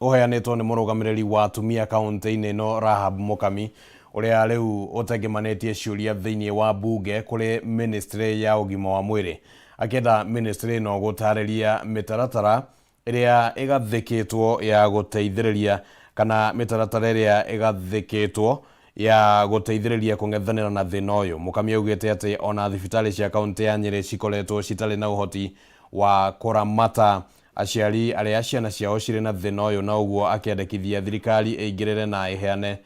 ũheanĩtwo nĩ mũrũgamĩrĩri wa atumia kaunti-inĩ ĩno Rahab Mũkami, ũrĩa rĩu ũtengemanĩtie ciũria thĩinĩ wa mbunge kũrĩ ministry ya ũgima wa mwĩrĩ, akĩenda ministry ĩno gũtarĩria mĩtaratara ĩrĩa ĩgathĩkĩtwo ya gũteithĩrĩria kana mĩtaratara ĩrĩa ĩgathĩkĩtwo ya gũteithĩrĩria kũng'ethanĩra na thĩna ũyũ. Mũkami augĩte atĩ ona thibitarĩ cia kaunti ya Nyĩrĩ cikoretwo citarĩ na ũhoti wa kũramata aciari arĩa ciana ciao cirĩ na thĩna ũyũ, na ũguo akĩandĩkithia thirikari ĩingĩrĩre na ĩheane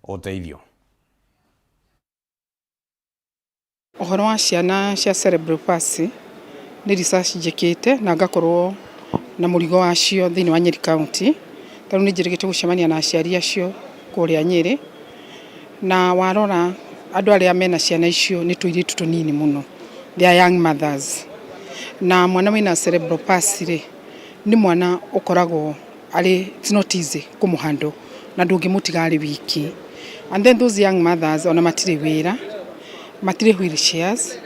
ũteithio. Ũhoro wa ciana cia cerebral palsy nĩ research njĩkĩte na ngakorwo na mũrigo wacio thĩinĩ wa Nyeri County. Ta rĩu nĩ njĩrĩgĩte gũcemania na aciari acio kũrĩa Nyeri. Na warora andũ arĩa mena ciana icio nĩ tũirĩtu tũnini mũno, they are young mothers. Na mwana wĩna cerebral palsy rĩ, nĩ mwana ũkoragwo arĩ, it's not easy kũmũ handle na ndũngĩmũtiga arĩ wiki. And then those young mothers ona matirĩ wĩra, matirĩ wheelchairs.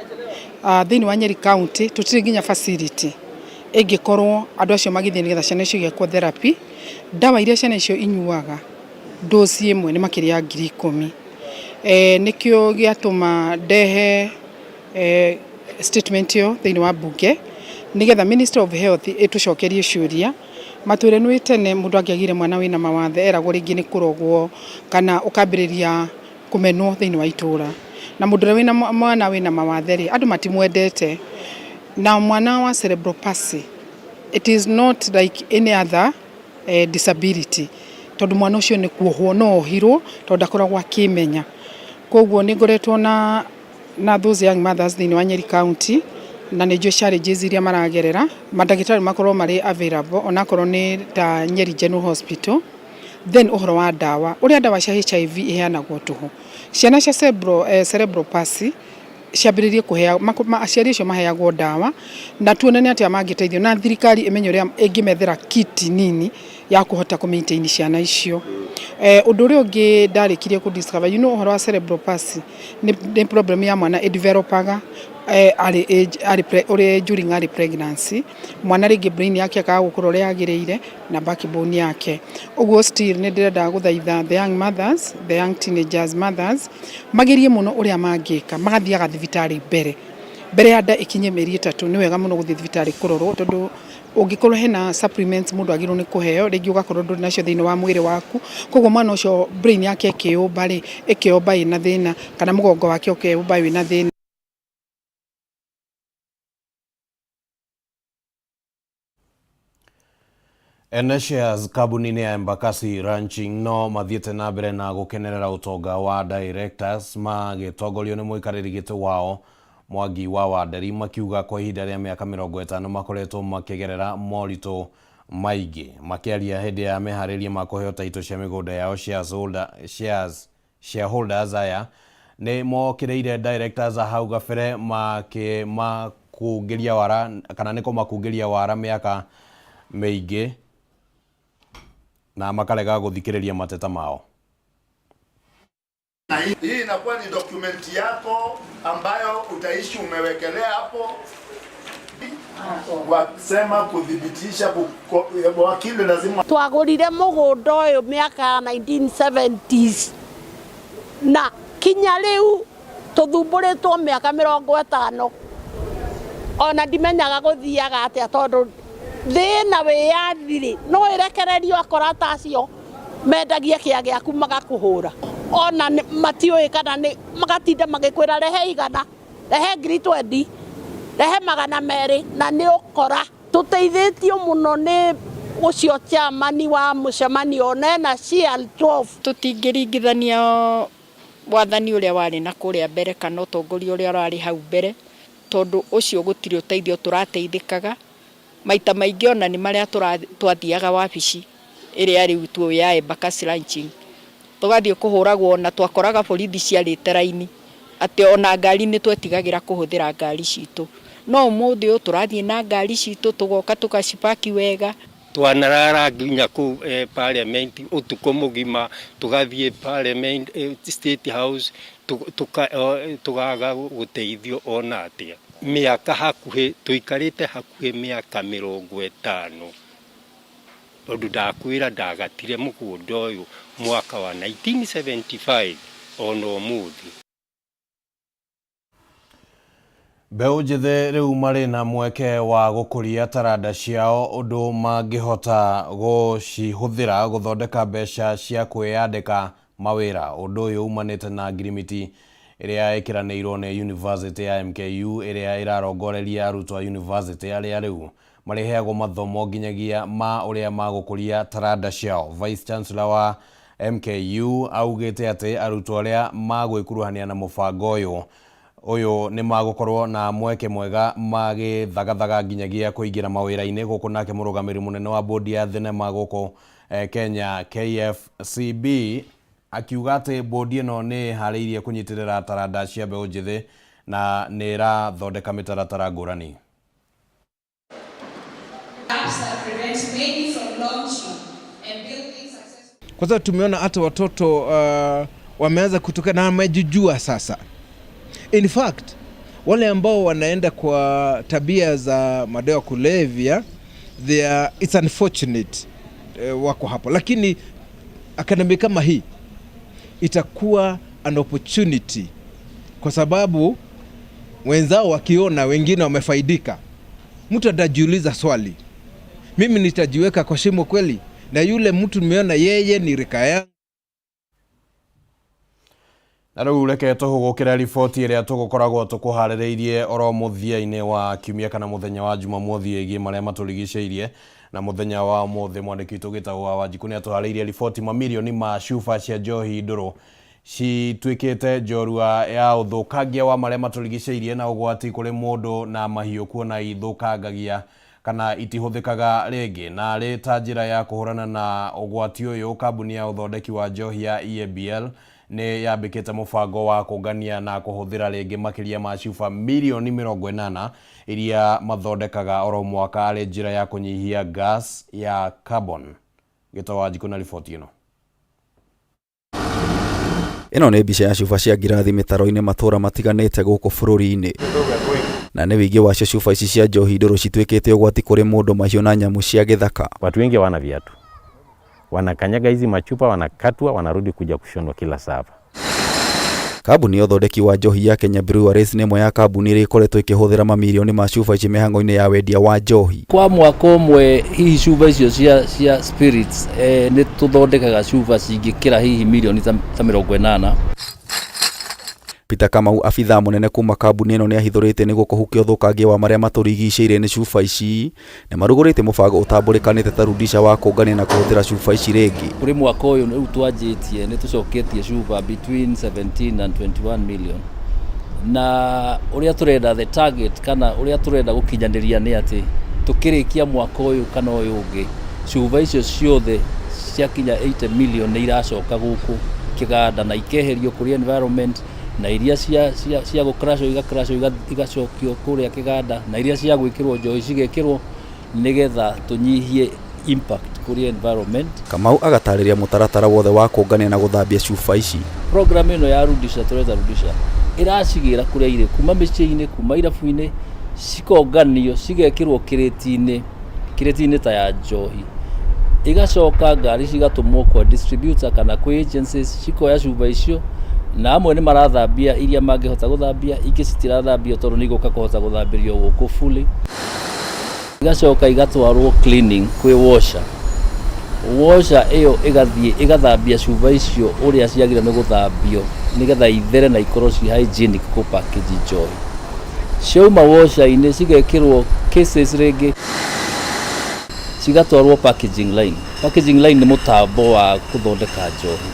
Thĩinĩ wa Nyeri County tũtirĩ nginya facility ĩngĩkorwo andũ acio magĩthiĩ nĩgetha ciana icio igekwo therapy. Ndawa iria ciana icio inyuaga dose ĩmwe nĩ makĩria ya 10,000. Nĩkĩo gĩatũma ndehe statement ĩyo thĩinĩ wa mbunge nĩgetha Ministry of Health ĩtũcokerie ciũria matwĩre nĩ tene mũndũ angĩagire mwana wĩna mawathe eragwo rĩngĩ nĩ kũrogwo kana ũkambĩrĩria kũmenwo thĩinĩ wa itũra. Na mũndũ ũrĩa wĩna mwana wĩna mawathe rĩ, andũ matimwendete. Na mwana wa cerebral palsy, it is not like any other disability tondũ mwana ũcio nĩ kuohwo no ohirwo tondũ ndakoragwo akĩmenya. Koguo nĩ ngoretwo na those young mothers thĩinĩ wa Nyeri County na nĩ njũĩ challenges iria maragerera. Mandagĩtarĩ makorwo marĩ available onakorwo nĩ ta Nyeri General Hospital. Then ũhoro wa ndawa, ũrĩa ndawa cia HIV iheanagwo tũhũ. Ciana cia cerebral palsy ciambĩrĩrie kũheo, aciari acio maheagwo ndawa na tuone nĩ atĩa mangĩteithio na thirikari ĩmenye ũrĩa ĩngĩmethera kit nini ya kũhota kũ maintain ciana icio. Ũndũ ũrĩa ũngĩ ndarĩkirie kũ discover, you know ũhoro wa cerebral palsy nĩ problem ya mwana ĩ developaga arĩ age, arĩ ũrĩ during arĩ pregnancy, mwana rĩngĩ brain yake ĩkaga gũkũra ũrĩa yagĩrĩire na backbone yake. Ũguo still nĩ ndĩrenda gũthaitha the young mothers, the young teenagers mothers, magerie mũno ũrĩa mangĩka, magathiaga thibitarĩ mbere. Mbere ya nda ĩkinye mĩeri 3 nĩ wega mũno gũthiĩ thibitarĩ kũrorwo tondũ ũngĩkorwo hena supplements mũndũ agĩrĩirwo nĩ kũheo, rĩngĩ ũgakorwo ndũrĩ nacio thĩinĩ wa mwĩrĩ waku, koguo mwana ũcio brain yake ĩkĩyũmba rĩ, ĩkeyũmba ĩna thĩna, kana mũgongo wake ũkeyũmba wĩna thĩna. Ene shares kambuni-inĩ ya Embakasi Ranching no mathiĩte na mbere na gũkenerera ũtonga wa directors magĩtongorio nĩ mũikarĩri gĩtĩ wao Mwangi wa Wanderi makiuga kwa ihinda rĩa mĩaka 50 makoretwo makĩgerera moritũ maingĩ. Makĩaria hĩndĩ ya meharĩria ma kũheo taito cia mĩgũnda yao shareholders aya nĩ mokĩrĩire directors a hau gabere makĩmakungĩria wara kana nĩ kũmakungĩria wara mĩaka mĩingĩ na makarega gũthikĩrĩria mateta mao. Na hii inakuwa ni dokumenti yako ambayo utaishi umewekelea hapo, wasema kuthibitisha wakili lazima twagũrire mũgũnda ũyũ mĩaka ya 1970s na kinya rĩu tũthumbũrĩtwo mĩaka 50 ona ndimenyaga gũthiaga atĩa tondũ thĩ na wĩyathi rĩ no ĩrekererio akora ta acio mendagia kĩa gĩaku magakũhũra ona matiũĩ kana nĩ magatinda magĩkwĩra rehe 100 rehe 20,000 rehe 200 na nĩ ũkora. Tũteithĩtio mũno nĩ ũcio chairman wa mũcemanio nena CL12. Tũtingĩringithania wathani ũrĩa warĩ na kũrĩa mbere kana ũtongoria ũrĩa ũrarĩ hau mbere tondũ ũcio gũtirĩ ũteithio tũrateithĩkaga. Maita maingĩ ona nĩ marĩa twathiaga wabici ĩrĩa rĩu tuoĩ ya Embakasi Ranching tũgathiĩ kũhũragwo na twakoraga borithi ciarĩte raini atĩ ona ngari nĩ twetigagĩra kũhũthĩra ngari citũ. No ũmũthĩ ũyũ tũrathiĩ na ngari citũ tũgoka tũgacipaki wega. Twanarara nginya kũu parliament ũtukũ mũgima, tũgathiĩ parliament, state house, tũkaga gũteithio ona atĩa. Mĩaka hakuhĩ, tũikarĩte hakuhĩ mĩaka 50. Tondũ ndakwĩra ndagatire mũgũnda ũyũ mwaka wa 1975 ona ũmũthĩ. Mbeũ njĩthĩ rĩu marĩ na mweke wa gũkũria taranda ciao ũndũ mangĩhota gũcihũthĩra gũthondeka mbeca cia kwĩyandĩka mawĩra. Ũndũ ũyũ umanĩte na ngirimiti ĩrĩa ĩkĩranĩirwo nĩ University ya MKU ĩrĩa ĩrarongoreria arutwo a university arĩa rĩu marĩheagwo mathomo nginyagia ma ũrĩa magũkũria taranda ciao. Vice Chancellor wa MKU augĩte atĩ arutwo arĩa magwĩkuruhania na mũbango ũyũ nĩ magũkorwo na mweke mwega magĩthagathaga nginyagia kũingĩra mawĩra-inĩ gũkũ. Nake mũrũgamĩrĩri mũnene wa bodi ya thenema gũkũ Kenya KFCB Akiuga atĩ bodi ĩno nĩ ĩharĩirie kũnyitĩrĩra taranda cia mbeũ njĩthĩ na nĩ ĩrathondeka mĩtaratara ngũrani. Kwa sababu tumeona hata watoto wameanza kutoka na wamejijua sasa. In fact, wale ambao wanaenda kwa tabia za madawa kulevya, they are, it's unfortunate wako hapo, lakini academy kama hii itakuwa an opportunity kwa sababu wenzao wakiona wengine wamefaidika, mtu atajiuliza swali, mimi nitajiweka kwa shimo kweli? Na yule mtu nimeona yeye ni rika yangu. Na rĩu reke tũhũgũkĩre riboti ĩrĩa tũgũkoragwo tũkũharĩrĩirie oro mũthia-inĩ wa kiumia kana mũthenya wa Jumamothi ĩgiĩ marĩa matũrigicĩirie. Na mũthenya wa ũmũthĩ mwandĩki witũ gĩtagwo wa Wanjikũ nĩ atũharĩirie riboti mamirioni ma cuba cia njohi ndũrũ cituĩkĩte njorua ya ũthũkangia wa marĩa matũrigicĩirie na ũgwati kũrĩ mũndũ na mahiũ kuona ithũkangagia kana itihũthĩkaga rĩngĩ. Na arĩ ta njĩra ya kũhũrana na ũgwati ũyũ, kambuni ya ũthondeki wa njohi ya EABL nĩ yambĩkĩte mũbango wa kũngania na kũhũthĩra rĩngĩ makĩria ma cuba mirioni 80 iria mathondekaga oro mwaka arĩ njĩra ya kũnyihia gas ya carbon. Gĩto Wanjikũ na riboti ĩno. Ĩno nĩ mbica ya cuba cia ngirathi mĩtaro-inĩ matũra matiganĩte gũkũ bũrũri-inĩ. Na nĩ wĩingĩ wacio cuba ici cia njohi ndũrũ cituĩkĩte ũgwati kũrĩ mũndũ, mahiũ na nyamũ cia gĩthaka. Watu wengi hawana viatu, wanakanyaga hizi machupa, wanakatwa, wanarudi kuja kushonwa kila saa hapa. Kambuni ya ũthondeki wa njohi ya Kenya Breweries nĩ ĩmwe ya kambuni iria ikoretwo ikĩhũthĩra mamirioni ma cuba ici mĩhang'o-inĩ ya wendia wa njohi. Kwa mwaka ũmwe hihi cuba icio cia spirits nĩ tũthondekaga cuba cingĩkĩra hihi mirioni ta 80. Peter Kamau, abithaa mũnene kuma kambuni ĩno, nĩ ahithũrĩte nĩguo kũhukia ũthũkangia wa marĩa matũrigicĩirie nĩ cuba ici, nĩ marugũrĩtie mũbango ũtambũrĩkanĩte ta Rudisha wa kũngania na kũhũthĩra cuba ici rĩngĩ. Kũrĩ mwaka ũyũ rĩu twanjĩtie nĩ tũcoketie cuba between 17 and 21 million, na ũrĩa tũrenda the target kana ũrĩa tũrenda gũkinyanĩria nĩ atĩ tũkĩrĩkia mwaka ũyũ kana ũyũ ũngĩ cuba icio ciothe ciakinya 80 million nĩ iracoka gũkũ kĩganda na ikeherio kũrĩ environment, na iria cia gũkrashwo igakrashwo igacokio kũrĩa kĩganda, na iria cia gwĩkĩrwo njohi cigekĩrwo nĩgetha tũnyihie impact kũrĩ environment. Kamau agatarĩria mũtaratara wothe wa kũngania na gũthambia cuba ici. Program ĩno ya Rudisha tũreta Rudisha ĩracigĩra kũrĩa irĩ kuma mĩciĩ-inĩ, kuma irabu-inĩ, cikonganio cigekĩrwo kĩrĩti-inĩ ta ya njohi, igacoka ngari cigatũmwo kwa distributor kana kwĩ agencies cikoya cuba icio, na amwe nĩ marathambia iria mangĩhota gũthambia, ingĩ citirathambio tondũ nĩ igũka kũhota gũthambĩrio gũkũ fully. Igacoka igatwarwo cleaning kwĩ washer. Washer ĩyo ĩgathiĩ ĩgathambia cuba icio ũrĩa ciagĩrĩirwo nĩ gũthambio nĩgetha ithere na ikorwo ci hygienic kũ package njohi. Ciauma washer-inĩ cigekĩrwo cases rĩngĩ, cigatwarwo packaging line. Packaging line nĩ mũtambo wa kũthondeka njohi,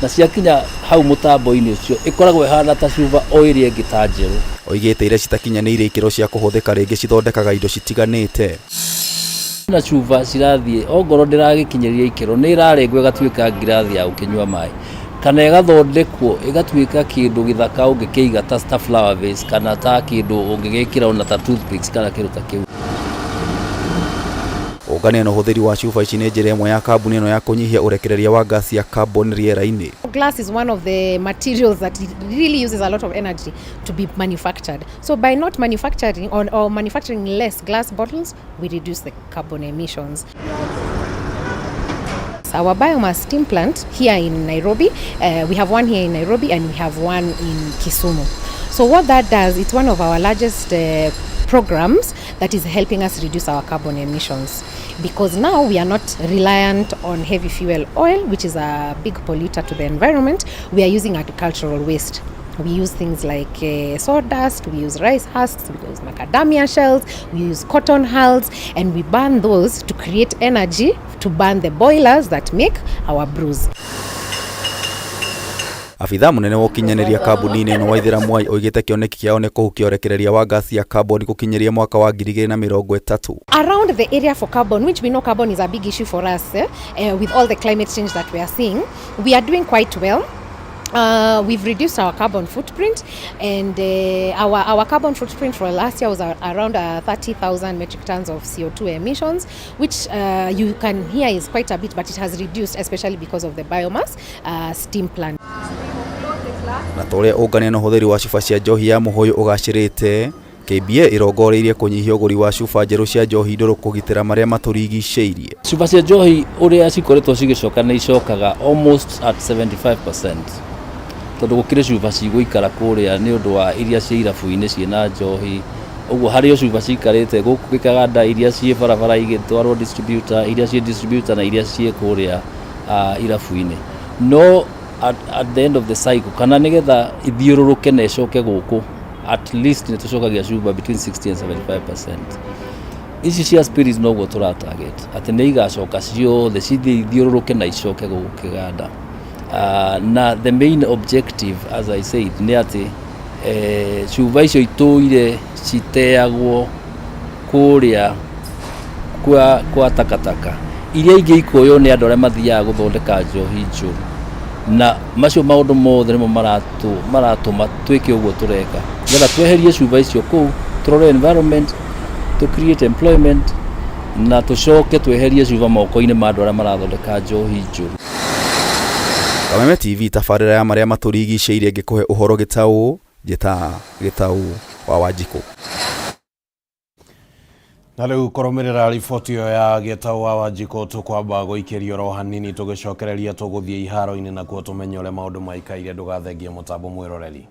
na ciakinya hau mũtambo-inĩ ũcio ĩkoragwo ĩhana ta cuba o ĩrĩa ĩngĩ ta njerũ. Oigĩte iria citakinyanĩirie ikĩro cia kũhũthĩka rĩngĩ cithondekaga indo citiganĩte. Na cuba cirathiĩ ongorwo ndĩragĩkinyĩria ikĩro nĩ ĩrarengwo ĩgatuĩka ngirathi ya gũkĩnyua maĩ, kana ĩgathondekwo ĩgatuĩka kĩndũ gĩthaka ũngĩkĩiga ta flower vase kana ta kĩndũ ũngĩgĩkĩra ona ta toothpicks kana kĩndũ ta kĩu. Ũngania na ũhũthĩri wa cuba ici nĩ njĩra ĩmwe ya kambuni ĩno ya kũnyihia ũrekereria wa gasi ya carbon rĩera-inĩ. Glass is one of the materials that really uses a lot of energy to be manufactured. So by not manufacturing or manufacturing less glass bottles, we reduce the carbon emissions. Our biomass steam plant here in Nairobi, we have one here in Nairobi and we have one in Kisumu. So what that does, it's one of our largest programs that is helping us reduce our carbon emissions, because now we are not reliant on heavy fuel oil, which is a big polluter to the environment. We are using agricultural waste. We use things like sawdust, we use rice husks, we use macadamia shells, we use cotton hulls, and we burn those to create energy to burn the boilers that make our brews. Abithaa mũnene wa ũkinyanĩria kambuni-inĩ ĩno Waithĩra Mwai oigĩte kĩoneki kĩao nĩ kũhukia ũrekereria wa ngasi ya carbon gũkinyĩria mwaka wa 2030. Around the area for carbon, which we know carbon is a big issue for us, with all the climate change that we are seeing, we are doing quite well. We've reduced our carbon footprint, and our carbon footprint for last year was around 30,000 metric tons of CO2 emissions, which you can hear is quite a bit, but it has reduced, especially because of the biomass steam plant. Na ta ũrĩa ũngania na ũhũthĩri wa cuba cia njohi ya mũhũyũ ũgacĩrĩte, KBA ĩrongoreirie kũnyihia ũgũri wa cuba njerũ cia njohi ndũrũ kũgitĩra marĩa matũrigicĩirie. Cuba cia njohi ũrĩa cikoretwo cigĩcoka nĩ icokaga almost at 75%, tondũ gũkĩrĩ cuba cigũikara kũrĩa nĩ ũndũ wa iria cia irabu-inĩ ciĩna njohi. Ũguo harĩ o cuba cikarĩte gũkũ gĩkaganda, iria ciĩ barabara igĩtwarwo distributor, iria ciĩ distributor na iria ciĩ kũrĩa irabu-inĩ. No at the end of the cycle, kana nĩgetha ithiũrũrũke na ĩcoke gũkũ, at least nĩ tũcokagia cuba between 60 and 75%. Ici cia spirits noguo tũra target atĩ nĩ igacoka ciothe cithiĩ ithiũrũrũke na icoke gũkũ kĩganda. Na the main objective, as I said, nĩ atĩ cuba icio itũire citeagwo kũrĩa kwa takataka, iria ingĩ ikoywo nĩ andũ arĩa mathiaga gũthondeka njohi njũru, na macio maũndũ mothe nĩmo maratũma twĩke ũguo tũreka, nĩgetha tweherie cuba icio kũu, tũrore environment, to create employment, na tũcoke tweherie cuba moko-inĩ ma andũ arĩa marathondeka njohi njũru. Kameme TV tabarĩra ya marĩa matũrigicĩirie ngĩkũhe ũhoro gĩtaũ, njĩta Gĩtaũ wa Wanjikũ. Na rĩu kũrũmĩrĩra riboti ĩyo ya Gĩtaũ wa Wanjikũ, tũkwamba gũikĩrio oro hanini tũgĩcokereria tũgũthiĩ iharo-inĩ nakuo tũmenye ũrĩa maũndũ maikaire. Ndũgathengie mũtambo mwĩroreri.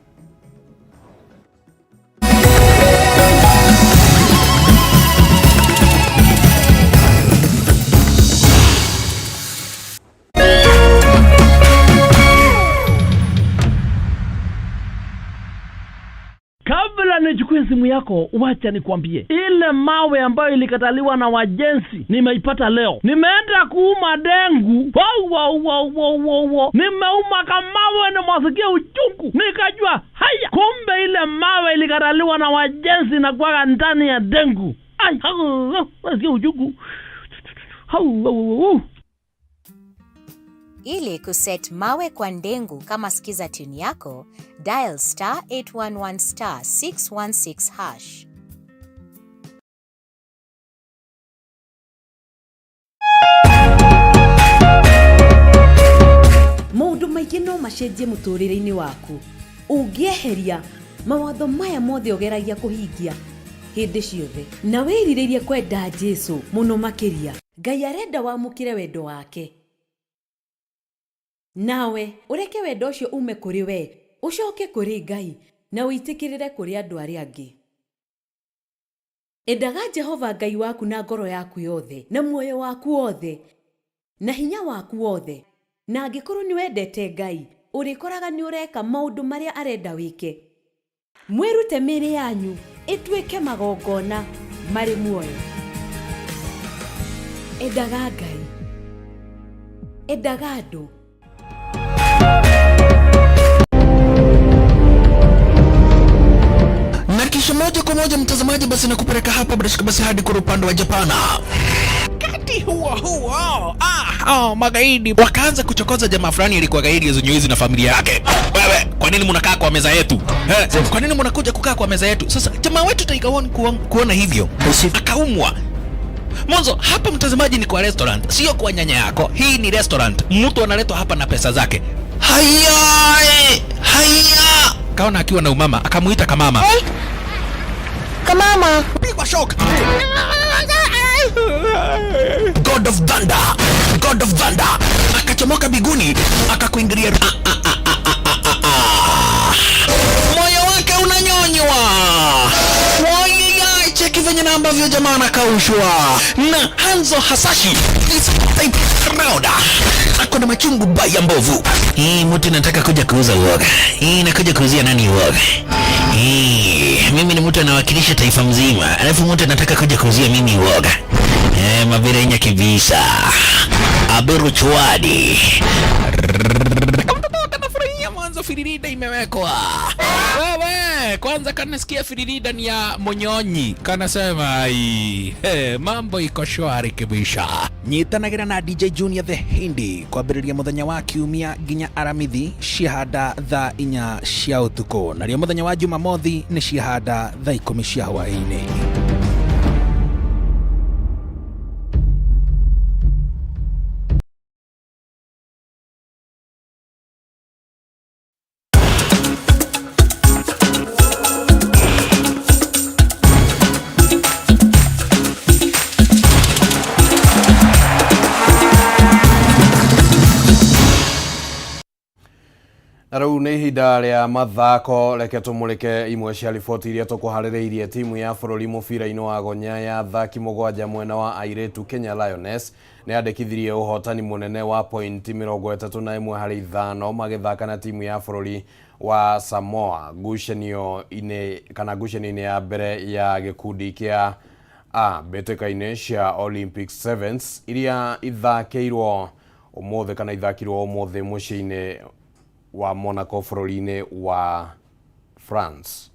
Kabla nichukue simu yako, wacha nikwambie, ile mawe ambayo ilikataliwa na wajenzi nimeipata leo. Nimeenda kuuma dengu, wow, wow, wow, wow, wow, wow. Nimeuma kamawe nimwasikia uchungu, nikajua haya, kumbe ile mawe ilikataliwa na wajenzi na kuwaga ndani ya dengu. Ai, nasikia uchungu. Hau, hau, hau. Ili kuset mawe kwa ndengu kama skiza tune yako, dial star 811 star 616 hash. Maũndũ maingĩ no macenjie mũtũrĩre-inĩ waku ũngĩeheria mawatho maya mothe ũgeragia kũhingia hĩndĩ ciothe na wĩrirĩrie kwenda Jesũ mũno makĩria. Ngai arenda wamũkĩre wendo wake, nawe ũreke wendo ũcio ume kũrĩ we ũcoke kũrĩ Ngai na ũitĩkĩrĩre kũrĩ andũ arĩa angĩ. Endaga Jehova Ngai waku na ngoro yaku yothe na muoyo waku wothe na hinya waku wothe, na angĩkorwo nĩ wendete Ngai ũrĩkoraga nĩ ũreka maũndũ marĩa arenda wĩke. Mwĩrute mĩĩrĩ yanyu ĩtuĩke magongona marĩ muoyo. Endaga Ngai, endaga andũ. Na kisha moja kwa moja mtazamaji, basi nakupeleka hapa bila shaka basi hadi kwa upande wa Japana. Wakati huo huo, magaidi wakaanza kuchokoza jamaa fulani alikuwa gaidi zenye na familia yake. Wewe, kwa nini mnakaa kwa meza yetu? Kwa nini mnakuja kukaa kwa meza yetu? Sasa jamaa wetu Tiger One kuona hivyo akaumwa. Mwanzo hapa mtazamaji ni kwa restaurant, sio kwa nyanya yako. Hii ni restaurant. Mtu analetwa hapa na pesa zake. Haya, haya. Kaona akiwa na umama, akamuita kamama. Hey. Kamama. Pigwa shock. God of Thunder. God of Thunder. Akachomoka biguni, akakuingilia. Moyo wake unanyonywa. Cheki venye na ambavyo jamaa anakaushwa. Na Hanzo Hasashi is type round. Ako na machungu baya mbovu. Hii mtu nataka kuja kuuza uoga. Hii nakuja kuuzia nani uoga? Hii mimi ni mtu anawakilisha taifa mzima. Alafu mtu anataka kuja kuuzia mimi uoga. Mabirenya kibisa. Aberu chwadi. Mwanzo firirida imewekwa. Wewe kwanza kanasikia firirida ni ya Munyonyi, kanasema ai, hey, mambo iko shwari kibisha. Nyitanagĩra na DJ Junior the Hindi kwambĩrĩria mũthenya wa kiumia nginya aramithi ciahanda thaa 4 cia ũtukũ, narĩo mũthenya wa Jumamothi nĩ ciahanda thaa 10 cia hwaĩ-inĩ. Na rĩu nĩ ihinda rĩa mathako, reke tũmũrĩke imwe cia riboti iria tũkũharĩrĩirie. Timu ya bũrũri mũbira-inĩ wa gonya ya athaki 7 mwena wa airĩtu Kenya Lioness nĩ yandĩkithirie ũhotani mũnene wa pointi 31 harĩ 5 magĩthaka na timu ya bũrũri wa Samoa ngucanio-inĩ kana ngucanio-inĩ ya mbere ya gĩkundi kĩa A mbĩtĩka-inĩ cia Olympic Sevens iria ithakĩirwo ũmũthĩ kana ithakirwo ũmũthĩ mũciĩ-inĩ wa Monaco bũrũri-inĩ wa France.